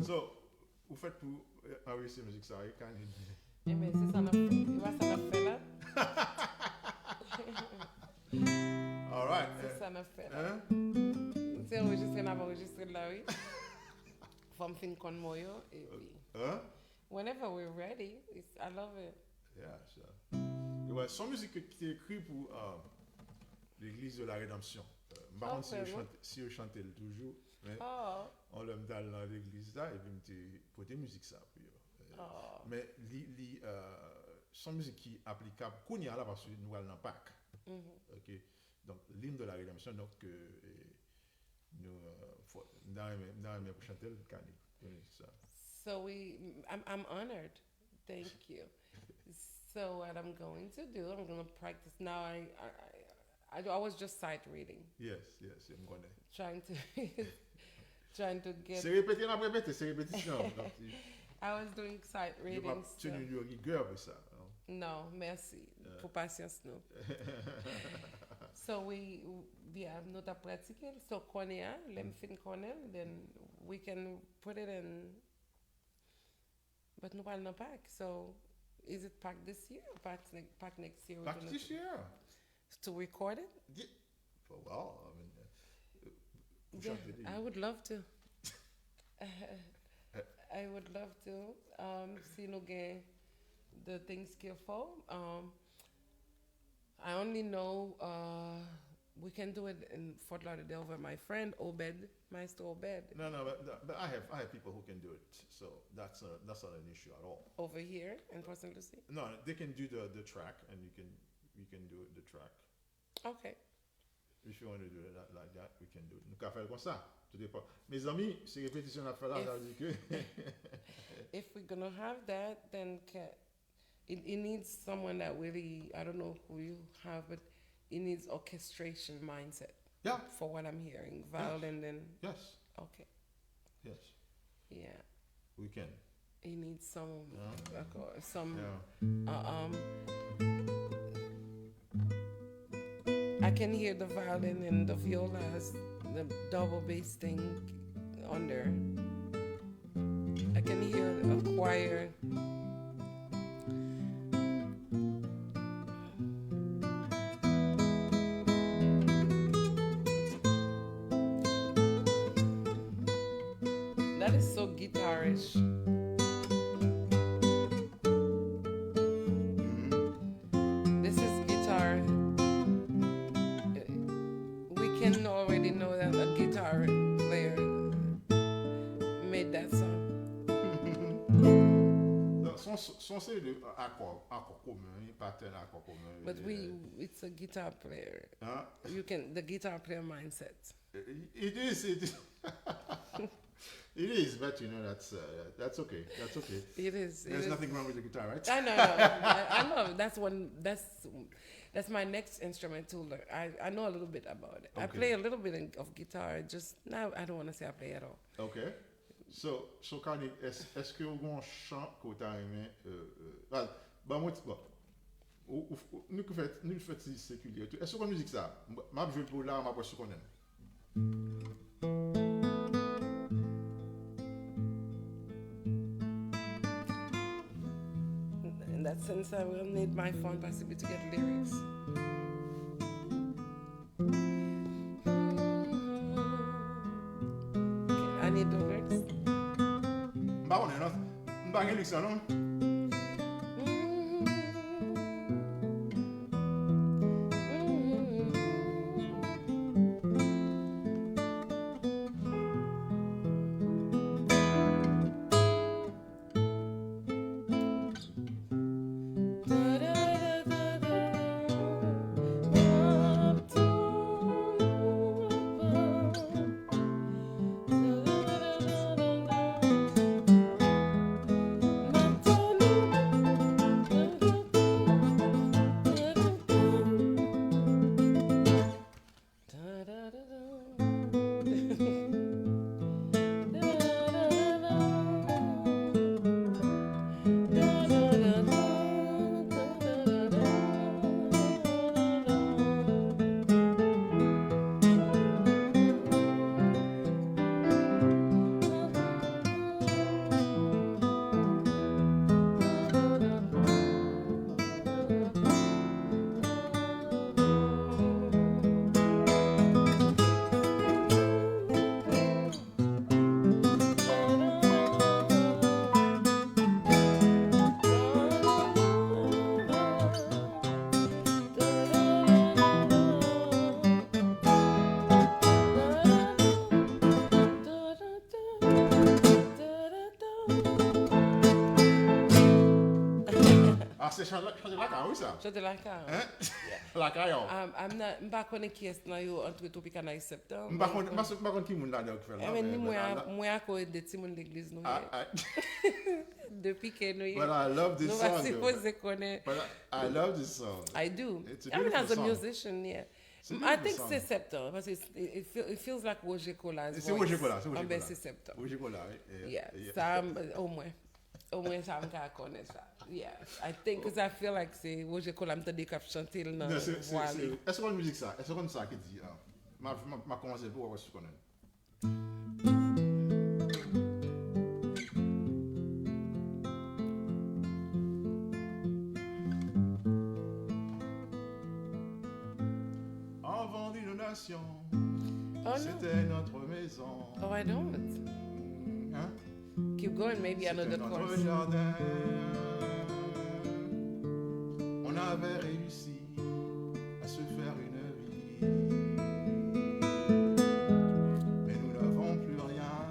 So, ou fèt pou, eh, anrejistre mizik sa, wi, Kanye. Ebyen, se sa n ap fè. E pa sa n ap fè la. Alright. Se sa n ap fè la. Se anrejistre n ap anrejistre la, wi. Fò m fin konn mo yo, epi. Whenever we're ready, it's, I love it. Yeah, sure. E wè, se yon mizik ki te ekri pou uh, Legliz de la Redanmsyon. Uh, m pa konn si yo chante, si yo chante l toujou, men yon lè m t al nan legliz la, epi m te pote mizik sa pou yo. Men li, li, uh, se yon mizik ki aplikab kounye a la, paske nou pral nan Pak. Ok? Donk, L'hymne de la Rédemption, donk, euh, nou, euh, fò, m ta renmen, m ta renmen pou chante l, Kanye. Sa. So we, I'm, I'm honored. Thank you. So what I'm going to do, I'm going to practice. Now I, I, I, I was just sight reading. Yes, yes, m konnen. Trying to, trying to get. Se repete n ap repete, se repetisyon. I was doing sight reading. Yo p ap tini yo rigueur pou sa. Non, mèsi pou pasyans nou. So we, yeah, nou t ap pratike l. So kounye a, lè m fin konnen l, then we can put it in. But nou pral nan Pak, so is it Pak this year or Pak, ne- Pak next year? Pak this year. To record it? Yeah. Well, I mean, uh, Yeah, I would love to. I would love to. Um, si nou gen the things qu'il faut. Um, I only know uh, we can do it in Fort Lauderdale with my friend Obed, Maestro Obed. No, no, but, but I have I have people who can do it, so that's a, that's not an issue at all. Over here in Port Saint Lucie? No, they can do the the track, and you can you can do the track. Okay. If you want to do it like that, we can do it. Nou ka fè l konsa. Tout depan. Mezanmi, se repetisyon n ap fè la, sa vle di ke. If we're gonna have that, then can, it, it needs someone that really, I don't know who you have, but it needs orchestration mindset. Yeah. For what I'm hearing, violin and Yes. Okay. Yes. Yeah. We can. It needs some Yeah. like, uh, some Yeah. uh, um I can hear the violin and the violas, the double bass thing on there. I can hear a choir. That is so guitarish. This is guitar. We can already know that a guitar player made that song. Son, son seri de akò, akò komen, pattern akò komen. But we, it's a guitar player. Huh? You can, the guitar player mindset. It is, it is. It is, but you know that's uh, that's okay. That's okay. It is. There's nothing wrong with the guitar, right? I know. I, I know. That's one. That's that's my next instrument to learn. I, I know a little bit about it. I Okay. Play a little bit of guitar. Just now, I don't want to say I play at all. Ok. So, so Kanye, èske w gen yon chan ke w ta renmen, euh, euh, ah, ban mwen ti, bon, ou, ou, nou ki fè, nou ki fè ti sekilye tou. Èske w konn mizik sa? M ap jwe l pou w la, m ap wè si w konnen l. In that sense, I will need my phone possibly to get lyrics. I need the lyrics. M pa konnen non. M pa gen lyrics la non. Se chante, chante lakay, wi, sa. Chante lakay. Hein? Lakay, oh. Um, I'm not, m pa konnen kiyès nan yo antre Tropicana e Septan. M pa konn, m pa, m pa konn ki moun ladan yo ki fè l la, men ni mwen, mwen ak de timoun legliz nou ye. Depi ke nou ye. But I love this song, though. Nou pa sipoze konnen. But I, I love this song. I do. It's a beautiful song. I mean, as a musician, yeah. It's a beautiful song. I think se Septan, paske it, it, feel, it feels like Roger Colas voice. Se Roger Colas, se Roger Colas. Anben, se Septan. Roger Colas, wi. Yeah, yeah. Sa, omwen. Omwen sa m ka konnen sa. Yeah, I think, 'cause I feel like se Roger Colas m tande k ap chante l nan vwa li. Non, se, se, se, èske w konn mizik sa? Èske w konn sa ki di, ah, m a, m a, m a kòmanse pou w wè si w konnen. Avant l'inondation, c'était notre maison. Oh, I don't. Hein? Keep going, maybe I know the chorus. C'était notre jardin. On avait réussi à se faire une vie. Mais nous n'avons plus rien.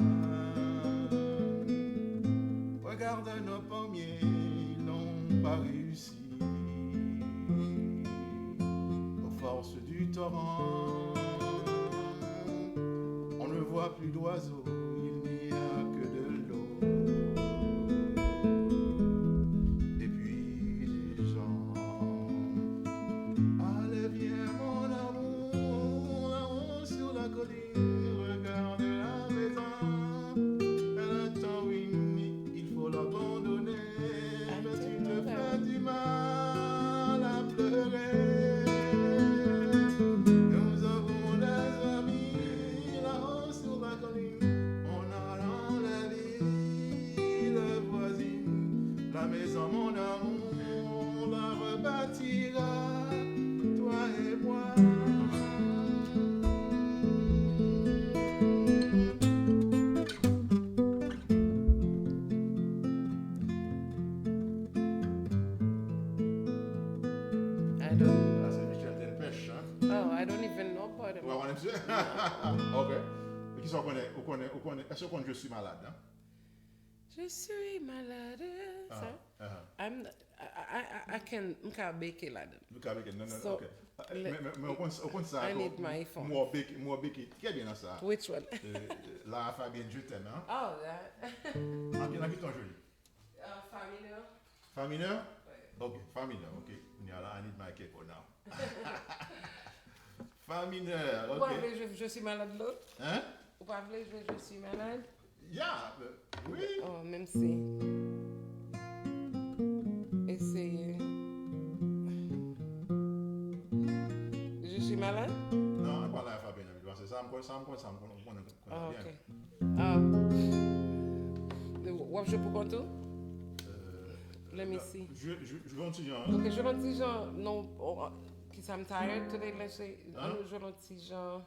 Regarde nos pommiers, ils n'ont pas réussi. Aux forces du torrent, on ne voit plus d'oiseaux, il n'y a que de l'eau. Et puis des gens. Allez, viens, mon amour, là-haut sur la colline, regarde la maison. Elle a tant ruiné, il faut l'abandonner. Mais tu te fais du mal à pleurer. Nous avons des amis là-haut sur la colline. On a dans la ville voisine la maison, mon amour, on la rebâtira, toi et moi. I don't. Ah, c'est Michel Delpech, hein? Oh, I don't even know about him. Ou pa konnen misye? Ok. E kisa w konnen, ou konnen, ou konnen, èske w konn Je suis malade, hein? Je suis malade. Ah, sa? Ah. I'm, I, I, I, I can, m ka beke ladan. Ou ka beke, non, non, so, ok. Men, men, men ou konn, ou konn sa, I need my phone. Mwen beke, mwen beke trè byen nan sa. Which one? Euh, Lara Fabienne, Je t'aime, hein? Oh, that. Nan ki, nan ki ton joli? Uh, fa minè. Fa minè? Wi. Ok, fa minè, ok. Kounye a la, I need my capo now. Fa minè, ok. Ou pa vle jwe Je suis malade lòt? Hein? Ou pa vle jwe Je suis malade? Yeah, wi. Oh, menm si. Eseye. Je suis malade? Non, an pa la Fabienne, paske sa m konn, sa m konn, sa m konn, m konnen, konnen byen. Ah, ok. Ah. W ap jwe pou kont ou? Euh, let me see. Jwe, jwe, jwe yon ti jan. Ok, jwe yon ti jan, non, oh, oh, ki sa m tired today, let's say, an nou jwe yon ti jan.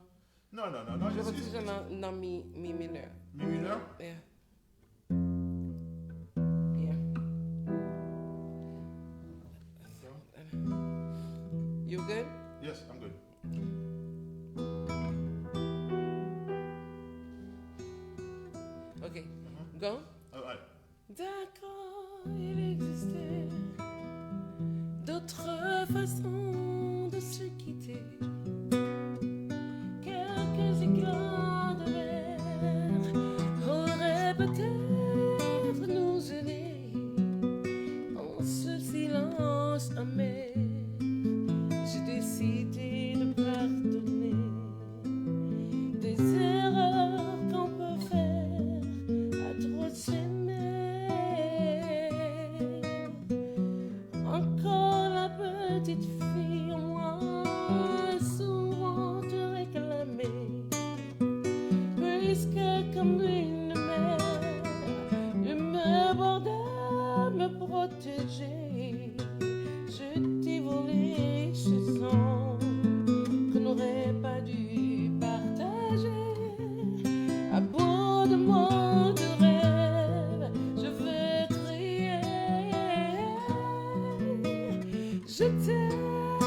Non, non, non, non, je suis. Jodi jan nan, nan mi, mi minè. Mi minè? Yeah. Yeah. You good? Yes, I'm good. Ok. Go. All right. D'accord, il existait d'autres façons de se quitter. Quelques éclats de verre auraient peut-être nous aidés en ce silence amer. J'ai décidé de pardonner des erreurs qu'on peut faire à trop s'aimer. Encore la petite fille en moi, souvent te réclamer, puisque comme une mère, elle me bordait, me protégeait. Je t'ai volé ce sang qu'on n'aurait pas dû partager. À bout de mots, de rêves, je veux crier. Je t'aime,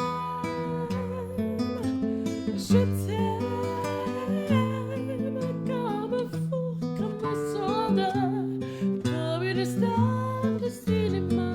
je t'aime comme fou, comme soldat, comme une star de cinéma.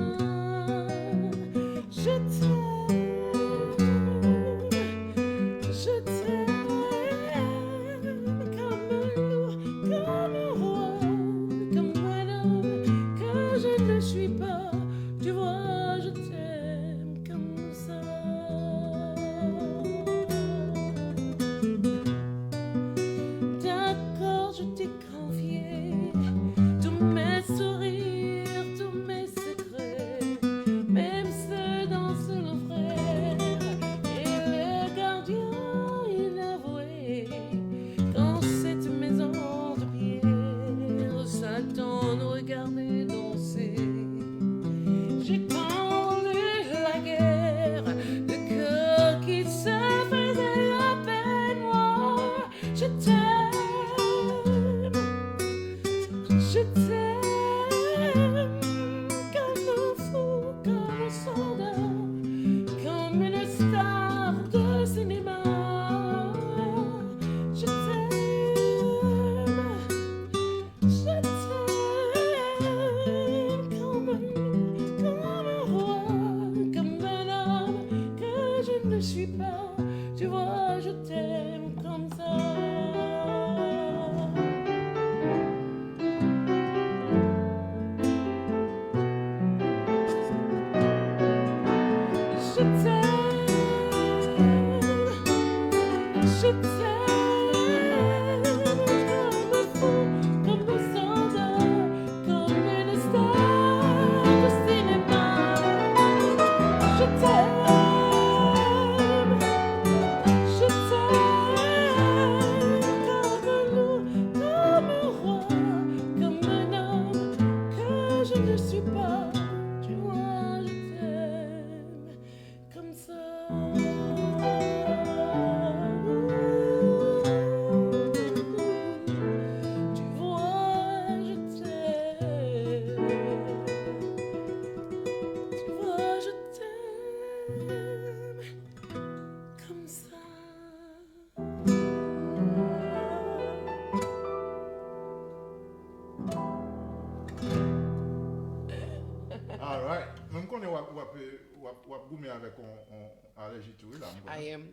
W ap goumen avèk yon, yon alèji tou, wi, la, m konnen. I am.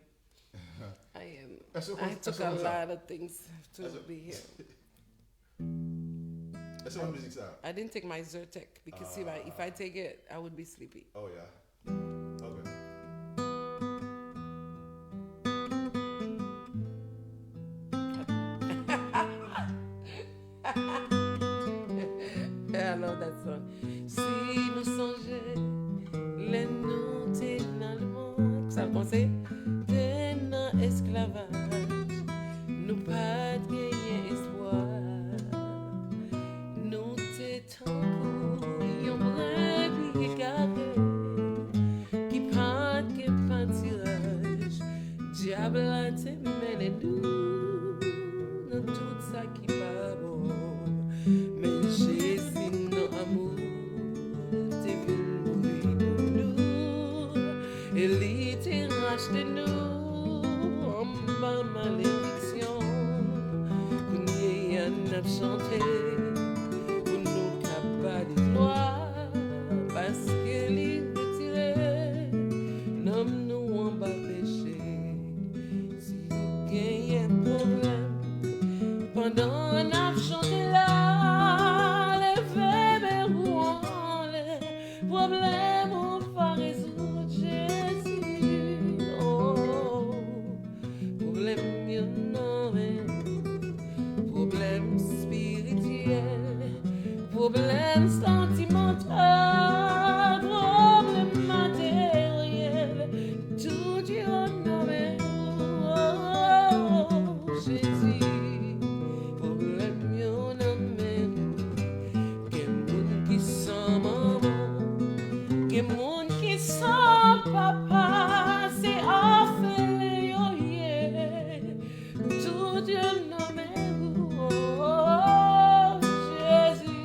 I am. Èske w I konn, took èske w a konn sa? Lot of things to Èske- be here. Èske w konn mizik sa? I didn't take my Zyrtec because if I, if I take it, I would be sleepy. Oh, yeah. Ok. I love that song. Si nou sonje lè nou te nan lemonn, sa l panse? Te nan esklavaj, nou pa t genyen espwa. Nou te tankou yon brebi egare ki pa t gen patiraj. Dyab la te mennen nou nan tout sa ki pa bon. Men Jezi nan amou te vin mouri pou nou. E li te rachte nou anba malediksyon. Kounye a n ap chante pou nou ka ba li glwa, paske li retire nanm nou anba peche. Si ou genyen pwoblèm pandan n ap chante la, leve men ou anlè. Pwoblèm ou va rezoud, Jezi. Oh. Pwoblèm yo nan men ou. Pwoblèm espirityèl, pwoblèm santimantal, pwoblèm materyèl, tout yo nan men ou. Oh, Jezi, pwoblèm yo nan men ou. Gen moun ki san manman, gen moun ki san papa, se òfelen yo ye. Tout yo nan men ou, oh, Jezi.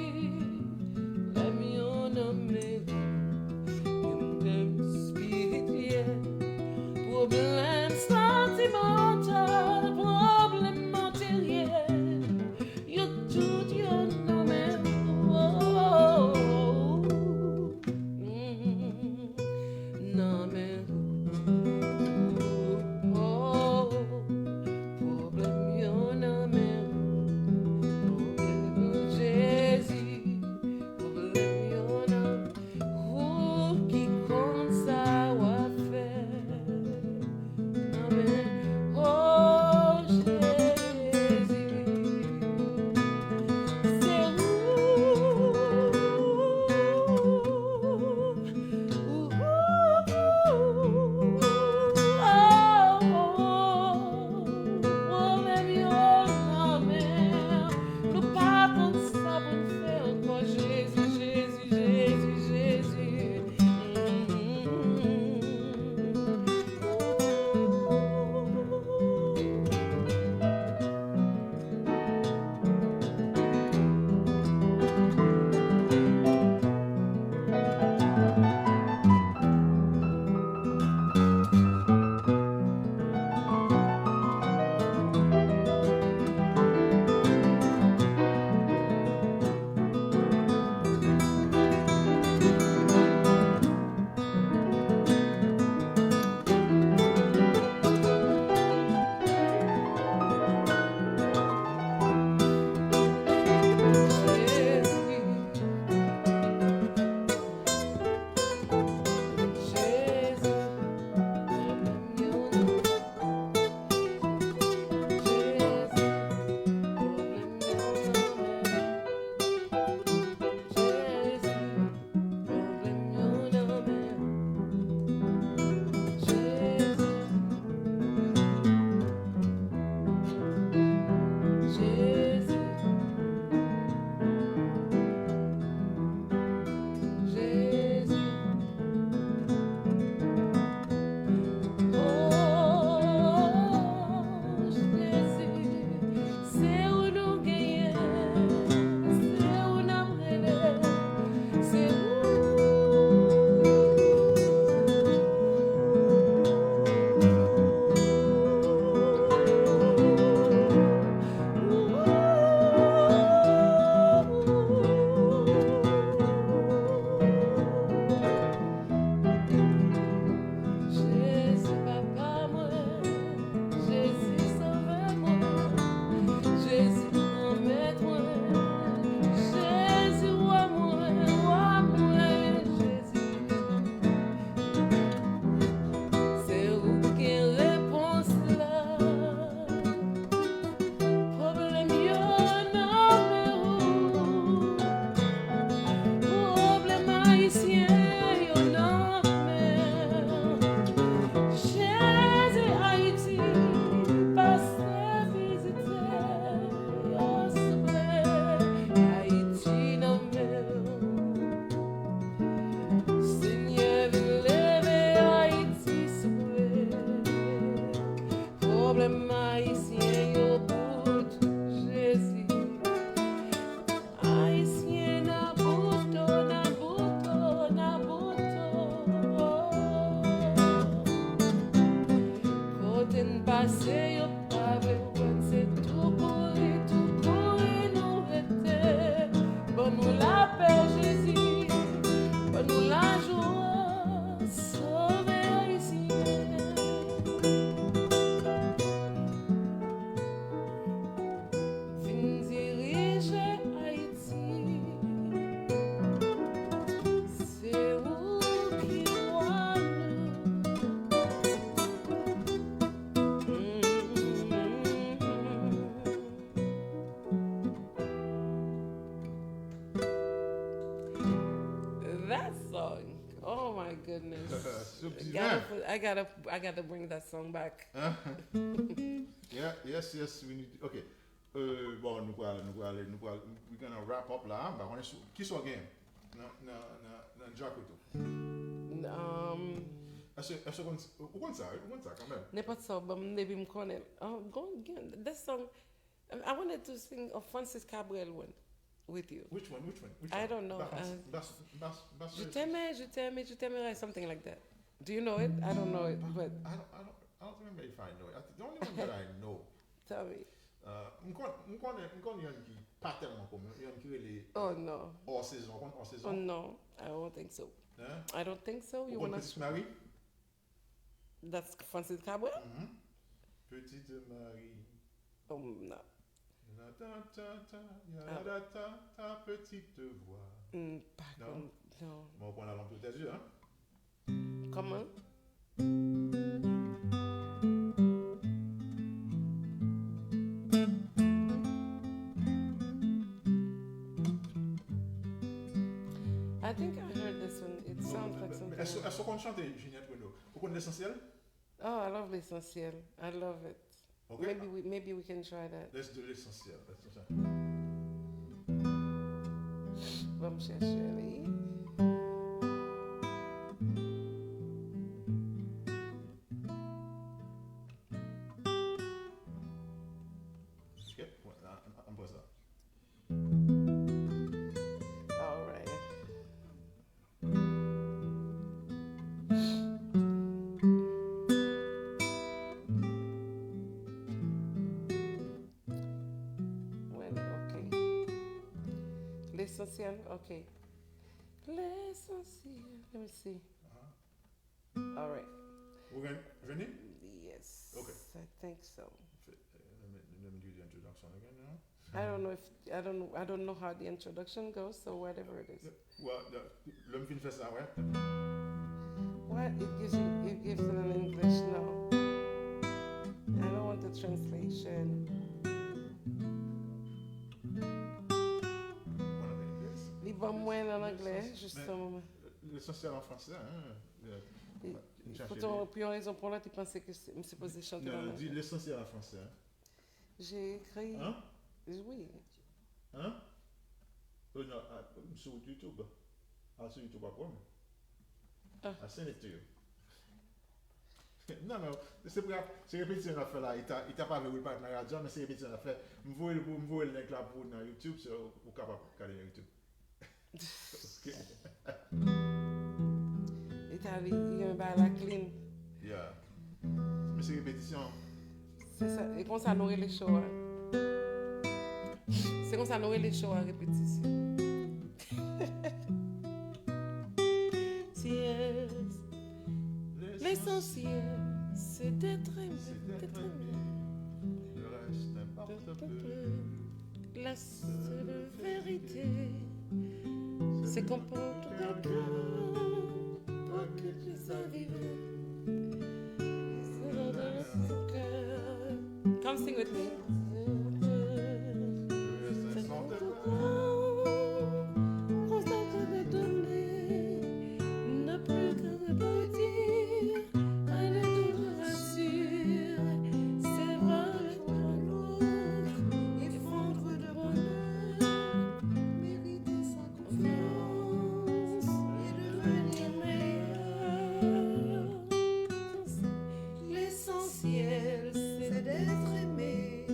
Gotta put, I gotta, I gotta bring that song back. Yeah, yes, yes, we need. Ok. Euh, bon, nou pral, nou pral, nou pral, we gonna wrap up la. M pa konnen si, kisa w gen nan, nan, nan, nan Djakout ou? Um, Èske, èske w konn, ou konn sa, wi? Ou konn sa kanmenm? Nenpòt sa w ban m depi m konnen l. Oh, go again. That song, I wanted to sing a Francis Cabrel one with you. Which one? Which one? Which I one? Don't know. Bas, Uh, bas, bas, bas, Je t'aimais, je t'aimais, je t'aimerai, something like that. Do you know it? I don't know it, but I don't, I don't, I don't remember if I know it. I, the only one that I know. Tell me. Uh, m konn, m konn, m konn yon ki pa tèlman komen, yon ki rele Oh no. Hors Saison. Ou konn Hors Oh Saison? No, I don't think so. Hein? I don't think so. You Ou konn wanna? Petite Marie? That's Francis Cabrel? Mhm. Petite Marie. Oh no. La ta ta ta, ya la ta ta, ta petite voix. Mm, pa Non. Konn, non. Bon, on prend la lampe de tes yeux, hein? Kòman? I think I heard this one. It sounds like something. Èske èske ou konn chante Juliette Renaud? Ou konn Lesansyèl? Oh, I love Lesansyèl. I love it. Ok. Maybe we maybe we can try that. Let's do Lesansyèl. Let's do ça. Ban m chèche li. Ok. Wè, la, an, an pran sa. Alright. Well, ok. Lesansyèl, ok. Lesansyèl. Let me see. Alright. Ou gen, jwenn li? Yes. Ok. I think so. Let me, let me do the introduction again now. I don't know if I don't know I don't know how the introduction goes, so whatever it is. Well, the, lè m fin fè sa, wè. What? It gives you it gives it in English now. I don't want the translation. Mwen ann English. Li ban mwen an anglè, Lesansyèl. Justement. Lesansyèl an fransè, hein. Poutan, pou yon rezon pou yon lòt, li panse ke se- m sipoze chante Non, nan non, di anglè. Lesansyèl an fransè, hein. J'ai écrit. Hein? Oui. Hein? Oh non, ah, sou YouTube. Ah, sou YouTube, pa pwoblèm. Ah. I send it to you. Non, non, se pou se repetisyon n ap fè la. Li ta, li ta pa vle reparèt nan radyo a, men se repetisyon n ap fè. M voye l pou, m voye l link la pou ou nan YouTube, so ou kapab gade nan YouTube. Ok. Li ta li, li gen bagay la clean. Yeah. Men se repetisyon. Se sa, e konsa nou rele show a. Se konsa nou rele show a, repetisyon. Yes. L'essentiel, c'est d'être aimé, C'est d'être d'être aimé. aimé. Le reste n'importe peu. La seule vérité, c'est qu'on porte quelqu'un pour qu'il puisse arriver. C'est dans son cœur. Come sing with me. Le reste C'est n'importe notre peu. corps. Constant de donner, n'a plus qu'à repartir. Allez nous rassurer, c'est vrai, effondre de bonheur, mériter sa confiance et devenir meilleur. L'essentiel, c'est d'être aimé.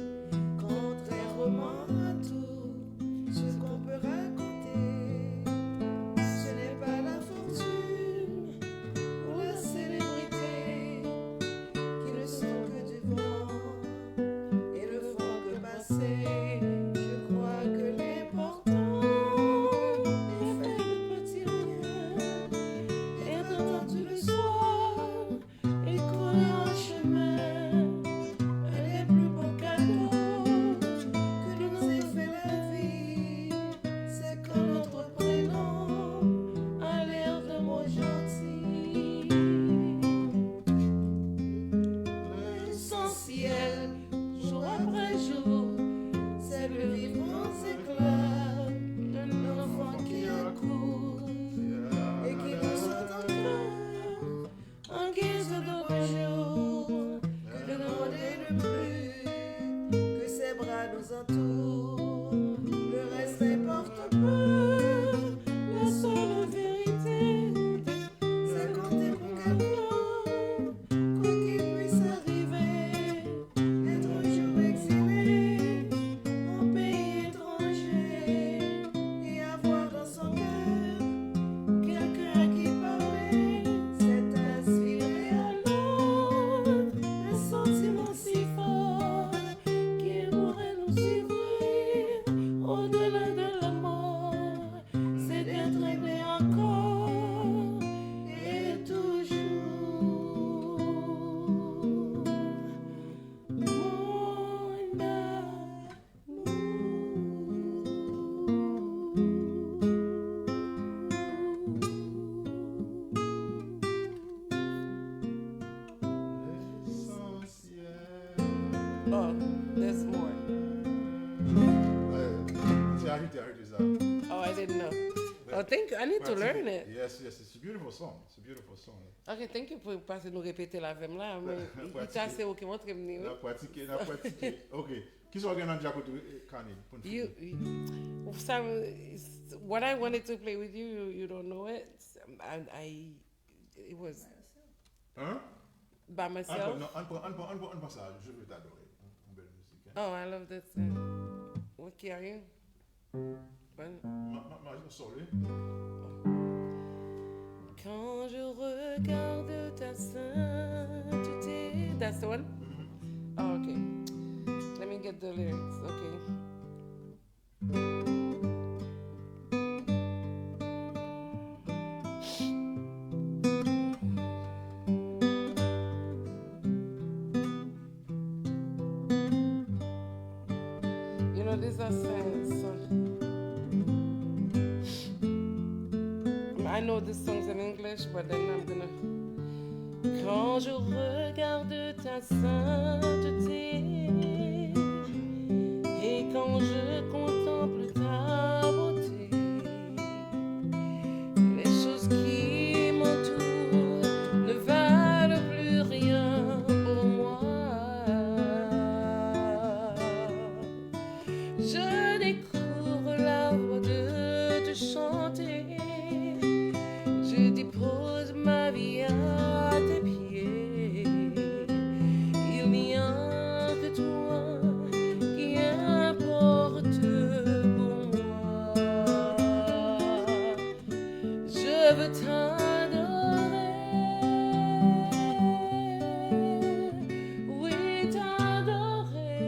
I heard it, I heard it, uh, Oh, I didn't know. Oh, thank you. I need to learn it. Yes, yes, it's a beautiful song. It's a beautiful song. Ok, thank you pou pase nou repete l avè m la. Mwen, li t ase ou ki montre m li, N wi. ap pratike, n ap pratike. Ok. Kisa w gen nan djakout ou, eh, Kani, pou n You, fini? you, sa, what I wanted to play with you, you, you don't know it. I, I, it was Hein? by Ann pran, myself. non, ann pran, ann pran, ann pran, ann pran sa. Je veux t'adorer. Yon bèl mizik, hein? Oh, I love that song. What key are you? One. Ma, ma, ma, sorry. Quand je regarde ta sainteté. That's the one? Oh, okay. Let me get the lyrics. Okay. You know, this is a sense. I know this song's in English, but then I'm gonna. Quand je regarde ta sainteté et quand je contemple ta beauté, les choses qui m'entourent ne valent plus rien pour moi. Je découvre la voie de te chanter. Je dépose ma vie à tes pieds. Il n'y a que toi qui importe pour moi. Je veux t'adorer, oui t'adorer.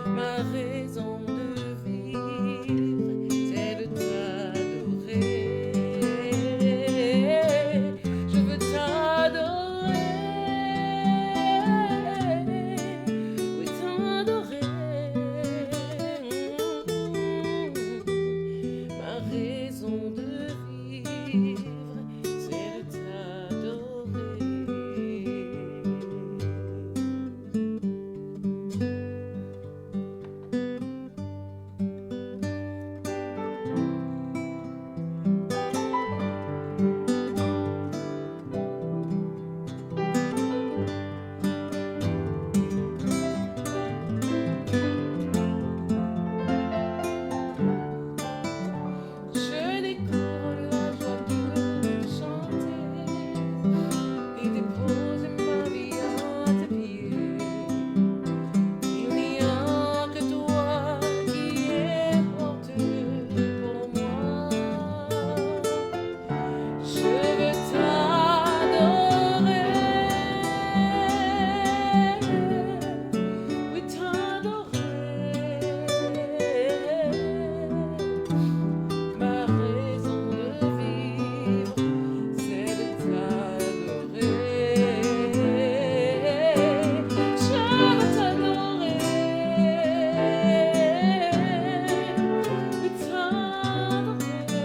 Ma raison de vivre, c'est de t'adorer. Je veux t'adorer, oui t'adorer. Ma raison de vivre, c'est de t'adorer. Je découvre la joie de chanter et déposer ma vie à tes pieds. Il n'y a que toi qui importe pour moi. Je veux t'adorer, oui t'adorer. Ma raison de vivre, c'est de t'adorer. Je veux t'adorer, oui t'adorer.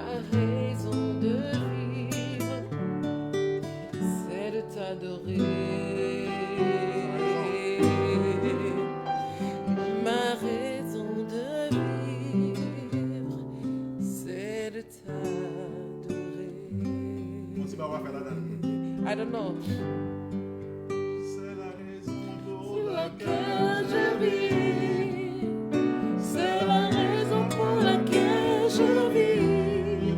Ma raison de vivre, c'est de t'adorer. Ma raison de vivre, c'est de t'adorer. Yon ti bagay w ap fè ladan. I don't know. C'est la raison pour Pour laquelle je vis. C'est la raison pour laquelle je vis.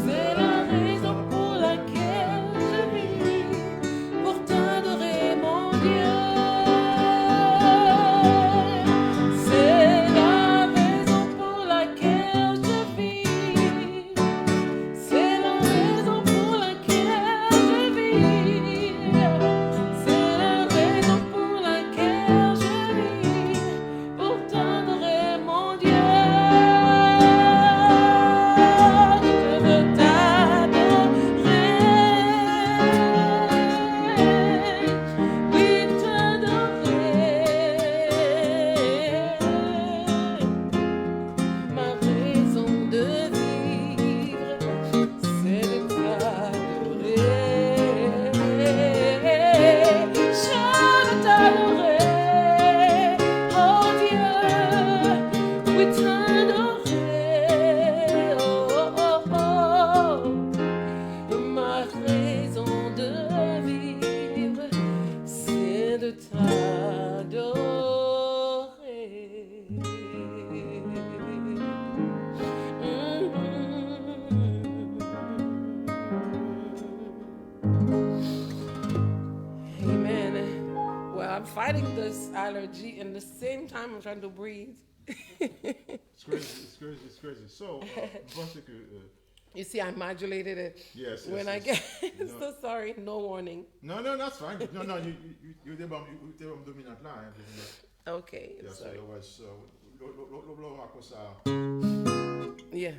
C'est la raison pour laquelle je vis. Pour t'adorer, mon Dieu. C'est la raison pour laquelle je vis. C'est la raison pour laquelle je vis. C'est la raison pour laquelle je vis. Pour t'adorer, mon Dieu. Je veux t'adorer. Oui, Fighting this allergy and the same time I'm trying to breathe. It's crazy, it's crazy, it's crazy. So, uh, m panse ke uh, You see, I modulated it yes, when yes, I yes. get. So sorry, no warning. No, no, that's fine. No, no, you, you, you te ban, you, you te ban dominant la, hein, dominant. Okay, Yeah, so sorry. It was, uh, lo, lo, lo, lo, lo, akosa. Yeah.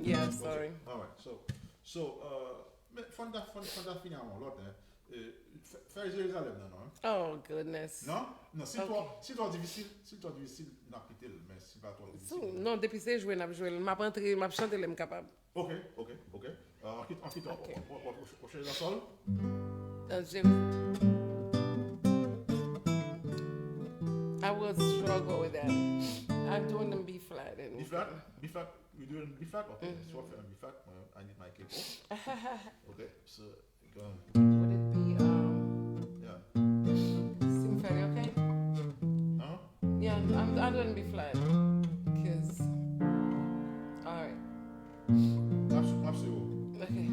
Yeah, sorry. All right, so, so, uh, men fòn ta, fòn, fòn ta fini avon lot, hein. Euh, fè, fè Jérusalem nan, non, hein? Oh, goodness. Non? Non, si Ok. Twò, si Twò difisil, si Twò difisil, n ap kite l, men si pa twò So, difisil. Non, depi se jwe n ap jwe l. M ap antre, m ap chante lè m kapab. Ok, ok, ok. Euh, an kit, an kit, Ok. Ou chèze an sol. Uh, Jérusalem. I will struggle with that. I'm doing them B flat. And B flat? B flat? You doing B flat? Ok, so w ap fè an B flat, mwen, I need my capo. Ok, so, go. Would it be, um, Yeah. si m fè l, okay? Huh? Yeah, I'm, I'm doing B flat. Cause, alright. M ap sou, m ap sou. Okay.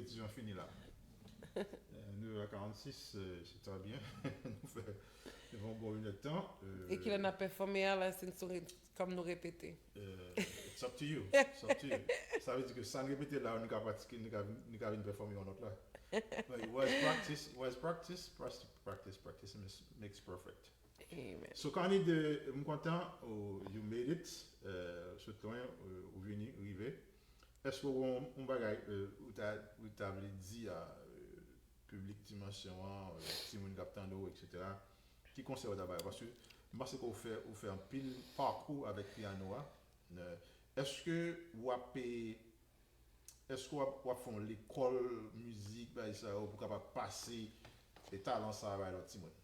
Repetition fini la. Euh, neuf heures quarante-six, euh, c'est très bien. Nou fè, nou fè yon bon inèdtan. E kilè n ap pèfòme a la, se sou re- kòm nou repete. Euh, it's up to you. It's up to you. Sa vle di ke sa n repete la, nou ka pratike, nou ka, nou ka vin pèfòme yon lòt la. But it was practice, it was practice, practice, practice, practice makes, makes perfect. Amen. So, Carnide, m kontan, oh, you made it. Euh, sot lwen, euh, ou vini, ou rive. Èske ou gen yon bagay euh, ou ta, ou ta vle di a euh, piblik Dimansyon an, euh, timoun k ap tande w, etsetera? Ki konsèy ou ta ba yo? Paske m panse ke ou fè, ou fè anpil pakou avèk pyano a. Euh, èske w ap, èske w ap, w ap fè yon lekòl mizik, bagay sa yo, pou w kapab pase e talan sa a bay lòt timoun?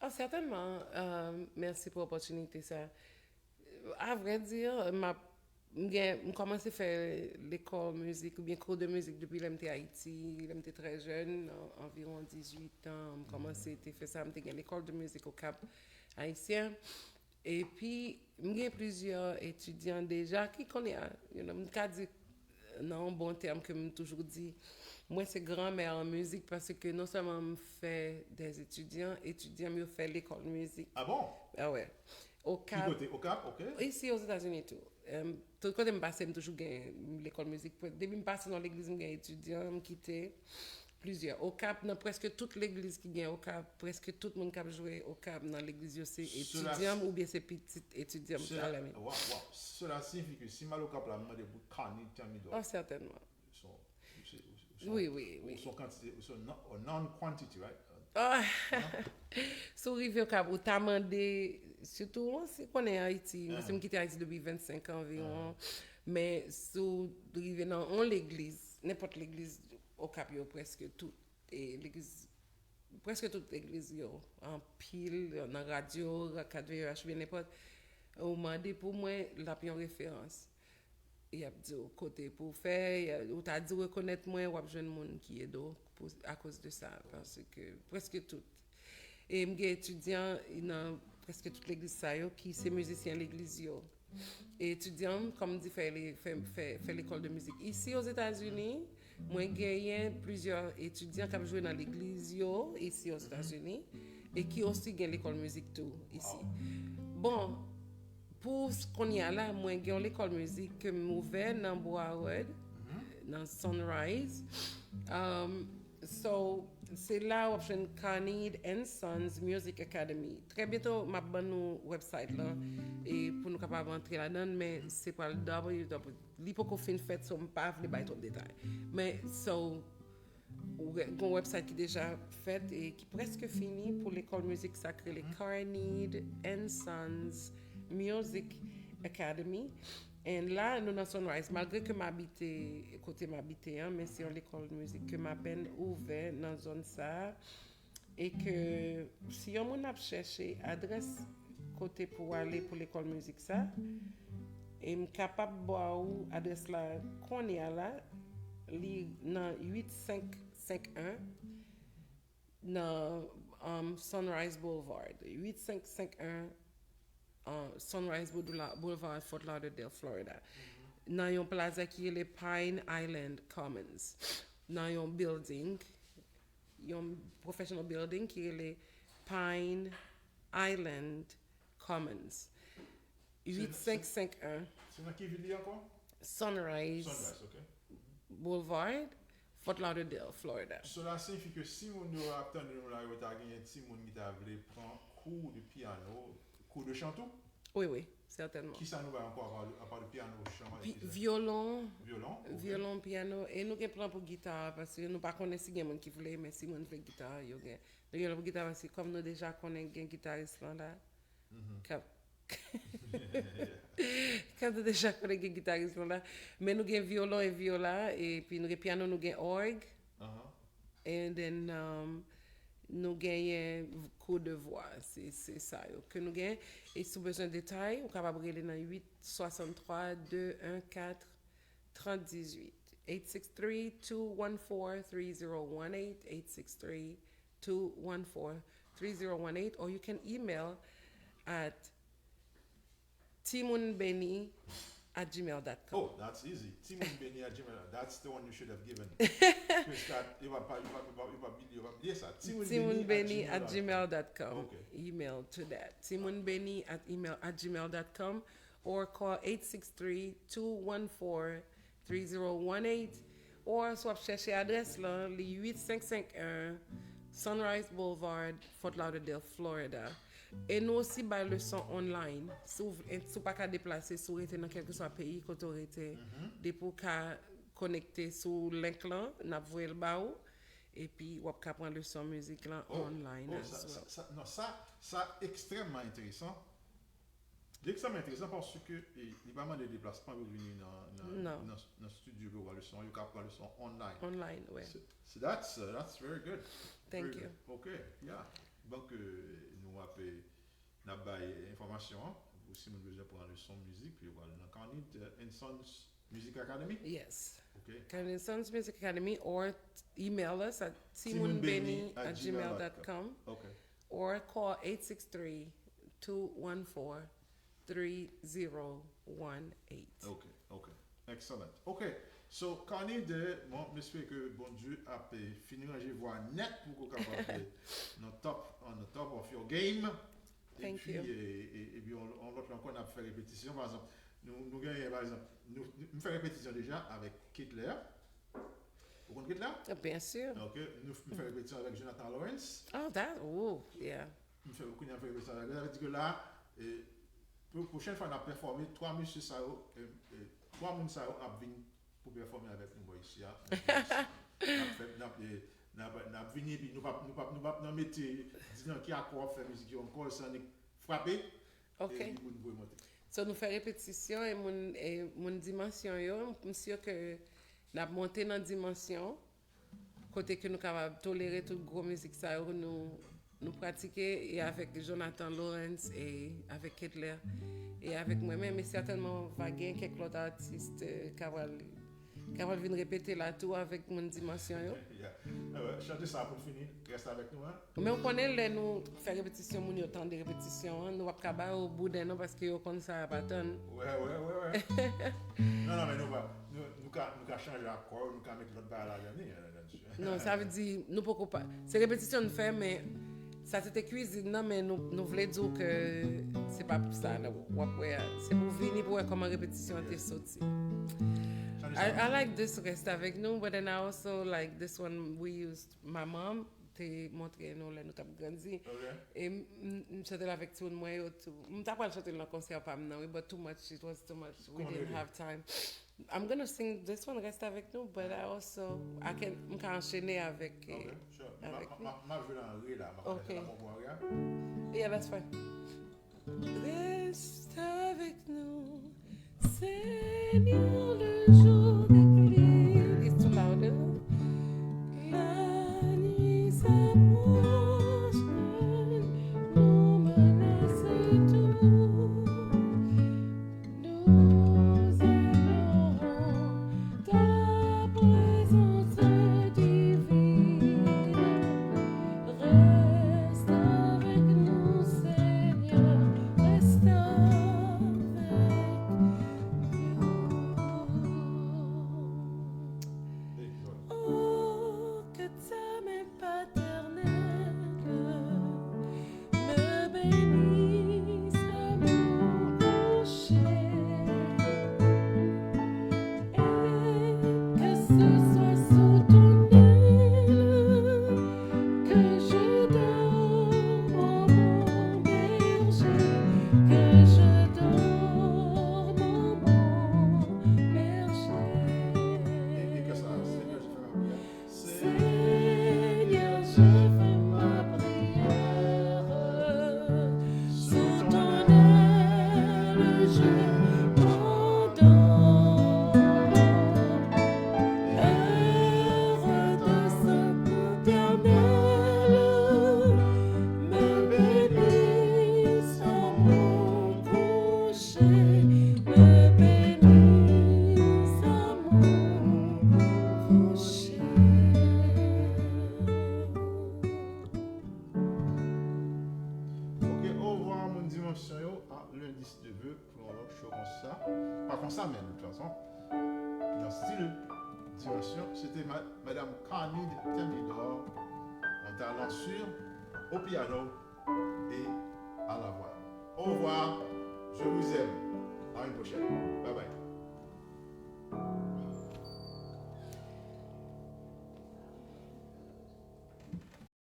Ah, certainement. Euh, merci pour l'opportunité, ça. À vrai dire, m ap m gen m kòmanse fè lekòl mizik oubyen kou de mizik depi lè m te Ayiti, lè m te trè jèn, anviwon dizuit an, m kòmanse te fè sa, m te gen lekòl de mizik Okap Ayisyen. Epi, m gen plizyè etidyan deja ki konnen, you know, m ka di nan yon bon tèm ke m toujou di, mwen se granmè an mizik paske non sèlman m fè des étudiants, etidyan m yo fè lekòl mizik. Ah bon? Ah ouais. Okap. Ki kote? Okap, ok. Isi Ozetazini tou. Tout kote m pase, m toujou gen lekòl mizik. Depi m pase nan legliz, m gen etidyan, m kite plizyè. Okap, nan prèske tout legliz ki gen Okap, prèske tout moun k ap jwe Okap nan legliz yo se etidyan m oubyen se pitit etidyan m. Wow, wow. Cela signifie que si m al Okap la, m mande pou Carnide, tell me dog. Oh, certainement. So, wi, wi, wi. So kantite, so non, non quantity, right? Ah, si w rive Okap, ou ta mande, sitou, mwen si konnen Ayiti, mwen si m kite Ayiti depi vennsenk an anviwon, men si w rive nan yon legliz, nenpòt legliz Okap yo prèske tout, e legliz, prèske tout legliz yo, anpil, nan radyo, kat V E H, oubyen nenpòt, ou mande pou mwen, l ap yon referans. Y ap di w kote pou w fè, ou ta di w rekonèt mwen, w ap jwenn moun ki ede w akoz de sa, paske prèske tout. E m gen etidyan nan prèske tout legliz sa yo ki se mizisyen legliz yo. E etidyan m, kòm m di, fè, fè, fè, fè lekòl de mizik. Isi Ozetazini, mwen genyen plizyè etidyan k ap jwe nan legliz yo isi Ozetazini e ki osi gen lekòl mizik tou isi. Bon, pou kounye a la, mwen gen yon lekòl mizik ke m ouvè nan Broward, nan Sunrise. Um, so, se la w ap jwenn Carnide and Sons Music Academy. Trè byento, m ap ban nou website lan e pou nou kapab antre ladan l, men se pral www. Li poko fin fèt, so m pa vle bay twòp detay. Men, so, gen yon website ki deja fèt e ki prèske fini pou lekòl mizik sa k rele Carnide and Sons Music Academy. And la, nou nan Sunrise. Malgre ke m abite kote m abite an, men se yon lekòl mizik ke m apèn ouvè nan zòn sa a. E ke si yon moun ap chèche adrès kote pou w ale pou lekòl mizik sa, e m kapab ba w adrès la kounye a la, li nan uit senk senk en nan um, Sunrise Boulevard. Uit senk senk en uh, Sunrise Boulevard, Fort Lauderdale, Florida. Nan yon plaza ki rele Pine Island Commons. Nan yon building, yon professional building ki rele Pine Island Commons. Uit senk senk en. Se nan ki vil li ankò? Sunrise. Sunrise, ok. Boulevard, Fort Lauderdale, Florida. Cela signifie que si moun yo ap tande nou la, yo ta genyen timoun ki ta vle pran kou de piano, kou de chan tou? Wi, wi, sètènman. Kisa nou bay ankò apa, apa de piano, chan, Pi- Violon, Violon, ok. Violon, piano. E nou gen plan pou gita, paske nou pa konnen si gen moun ki vle, men si moun vle gita, yo gen. Nou gen plan pou gita, paske kòm nou deja konnen gen gitaris lan la, kap Kan nou deja konnen gen gitaris lan la. Men nou gen violon e viola, epi nou gen piano, nou gen org. And then um, nou genyen kou de vwa. Se se sa yo ke nou gen. E si w bezwen detay, ou kapab rele nan uit swasanntwa de en kat trant dizuit. Eight six three two one four three zero one eight, eight six three two one four three zero one eight, or you can email at timounbeni at gmail dot com. Oh, that's easy. Timounbeni at gmail. That's the one you should have given. Chris, that, yo pa, yo pa, yo pa, yo pa bliye, yo pa bliye sa. Timounbeni at gmail dot com. Okay. Email to that. Timounbeni at email at gmail dot com or call eight six three, two one four, three zero one eight, or si w ap chèche adrès lan, li eight six six one Sunrise Boulevard, Fort Lauderdale, Florida. E nou osi bay leson online. Si w, si w pa ka deplase, si w rete nan kèlkeswa peyi kote w rete, depi w ka konekte sou link lan, n ap voye l ba ou. Epi w ap ka pran leson mizik lan online as well. Sa, non, sa, sa ekstrèmman enteresan. Li ekstrèmman enteresan paske li pa mande deplasman pou vini nan, nan, nan, nan estidyo pou pran leson an, yo ka pran leson online. Online, wi. So, so that's, uh, that's very good. Thank you. Ok, yeah. Donk, euh, nou ap, euh, n ap bay enfòmasyon an. Pou si moun bezwen pran leson mizik, yo pral nan Carnide, euh, and Sons Music Academy? Yes. Ok. Carnide and Sons Music Academy or email us at timounbeni at gmail dot com. Ok. Or call eight six three, two one four, three zero one eight. Ok, ok. Excellent. Ok. So, Carnide, bon, m espere ke Bondye ap, eh, fin ranje vwa nèt pou ke w kapab, eh, nan top, on the top of your game. Thank Epi, you. eh, eh, epi, on, on lòt la ankò, n ap fè repetisyon. Pa egzanp, nou, nou genyen, pa egzanp, nou, nou fè repetisyon deja avèk Ketler. Ou konn Ketler? Byen si. Ok. Nou, nou fè repetisyon avèk Jonathan Lawrence. Oh, that, ooh, yeah. M fè, kounye a m fè repetisyon avèk. Sa vle di ke la, eh, pou pwochèn fwa n ap pèfòme, twa mesye sa yo, eh, eh, twa moun sa yo ap vin pou pèfòme avèk nou bò isi a. N ap fè, n ap, eh, n ap, n ap vini epi nou p ap, nou p ap, nou p ap nan mete di nan ki akò w ap fè mizik yo ankò, se annik frape. Ok. Epi moun voye monte. So nou fè repetisyon e moun, e moun Dimansyon yo, m si ke n ap monte nan dimansyon kote ke nou kapab tolere tout gwo mizik sa yo nou, nou pratike e avèk Jonathan Lawrence e avèk Ketler e avèk mwen menm, e sètènman va gen kèk lòt atis, eh, k ap pral, k ap pral vin repete la tou avèk moun Dimansyon yo. Yeah. Alright, chante sa pou n fini. Reste avec nous, hein? Men w konnen lè nou fè repetisyon, moun yo tande repetisyon an, nou p ap ka ba yo bouden non, paske yo konn sa y ap atann. Wè, wè, wè, wè. Non, non, men nou pa, nou, nou ka, nou ka chanje akò, nou ka met lòt bagay ladan li, hein, ladan li. Non, sa vle di, nou poko pa. Se repetisyon n fè, men sa se te kwizin nan, men nou, nou vle di w ke se pa pou sa, non. W ap wè, se pou w vini pou w wè kòman repetisyon an te soti. Chante I, sa. I like this Reste avec nous, but then I also like this one we used, my mom te montre nou lè nou t ap grandi. Ok. E m, m, m chante l avèk timoun mwen yo tou. M ta pral chante l nan konsè pa m nan, wi, but too much, it was too much. We Kòman didn't li? Have time. I'm gonna sing this one, Reste avec nous, but I also, I can, m ka anchene avèk, eh, Ok, sure. M, avèk m, m, m ap jwe la an re la. M ap Ok. fè sa pou mwen, ya. Yeah, that's fine. Reste avec nous, Seigneur, le jour décline. It's too loud, hein? La nuit s'approche, nous menace tout. Nous implorons ta présence divine. Reste avec nous, Seigneur, reste avec nous. Oh, que ta main paternelle me bénisse à mon coucher. Et que ce soit sous ton aile que je dorme, mon berger, que je dorme, mon berger. E, e ke sa, Senyè, je fè ma priyè. Seigneur, je fais ma prière. Sous ton aile, je m'endors. Sa, pa konsa, men de toute façon, nan stil dimansyon, se te ma- Madame Carmide Thermidor, yon talan sur, au piano et à la voix. Au revoir, je vous aime. À une prochaine.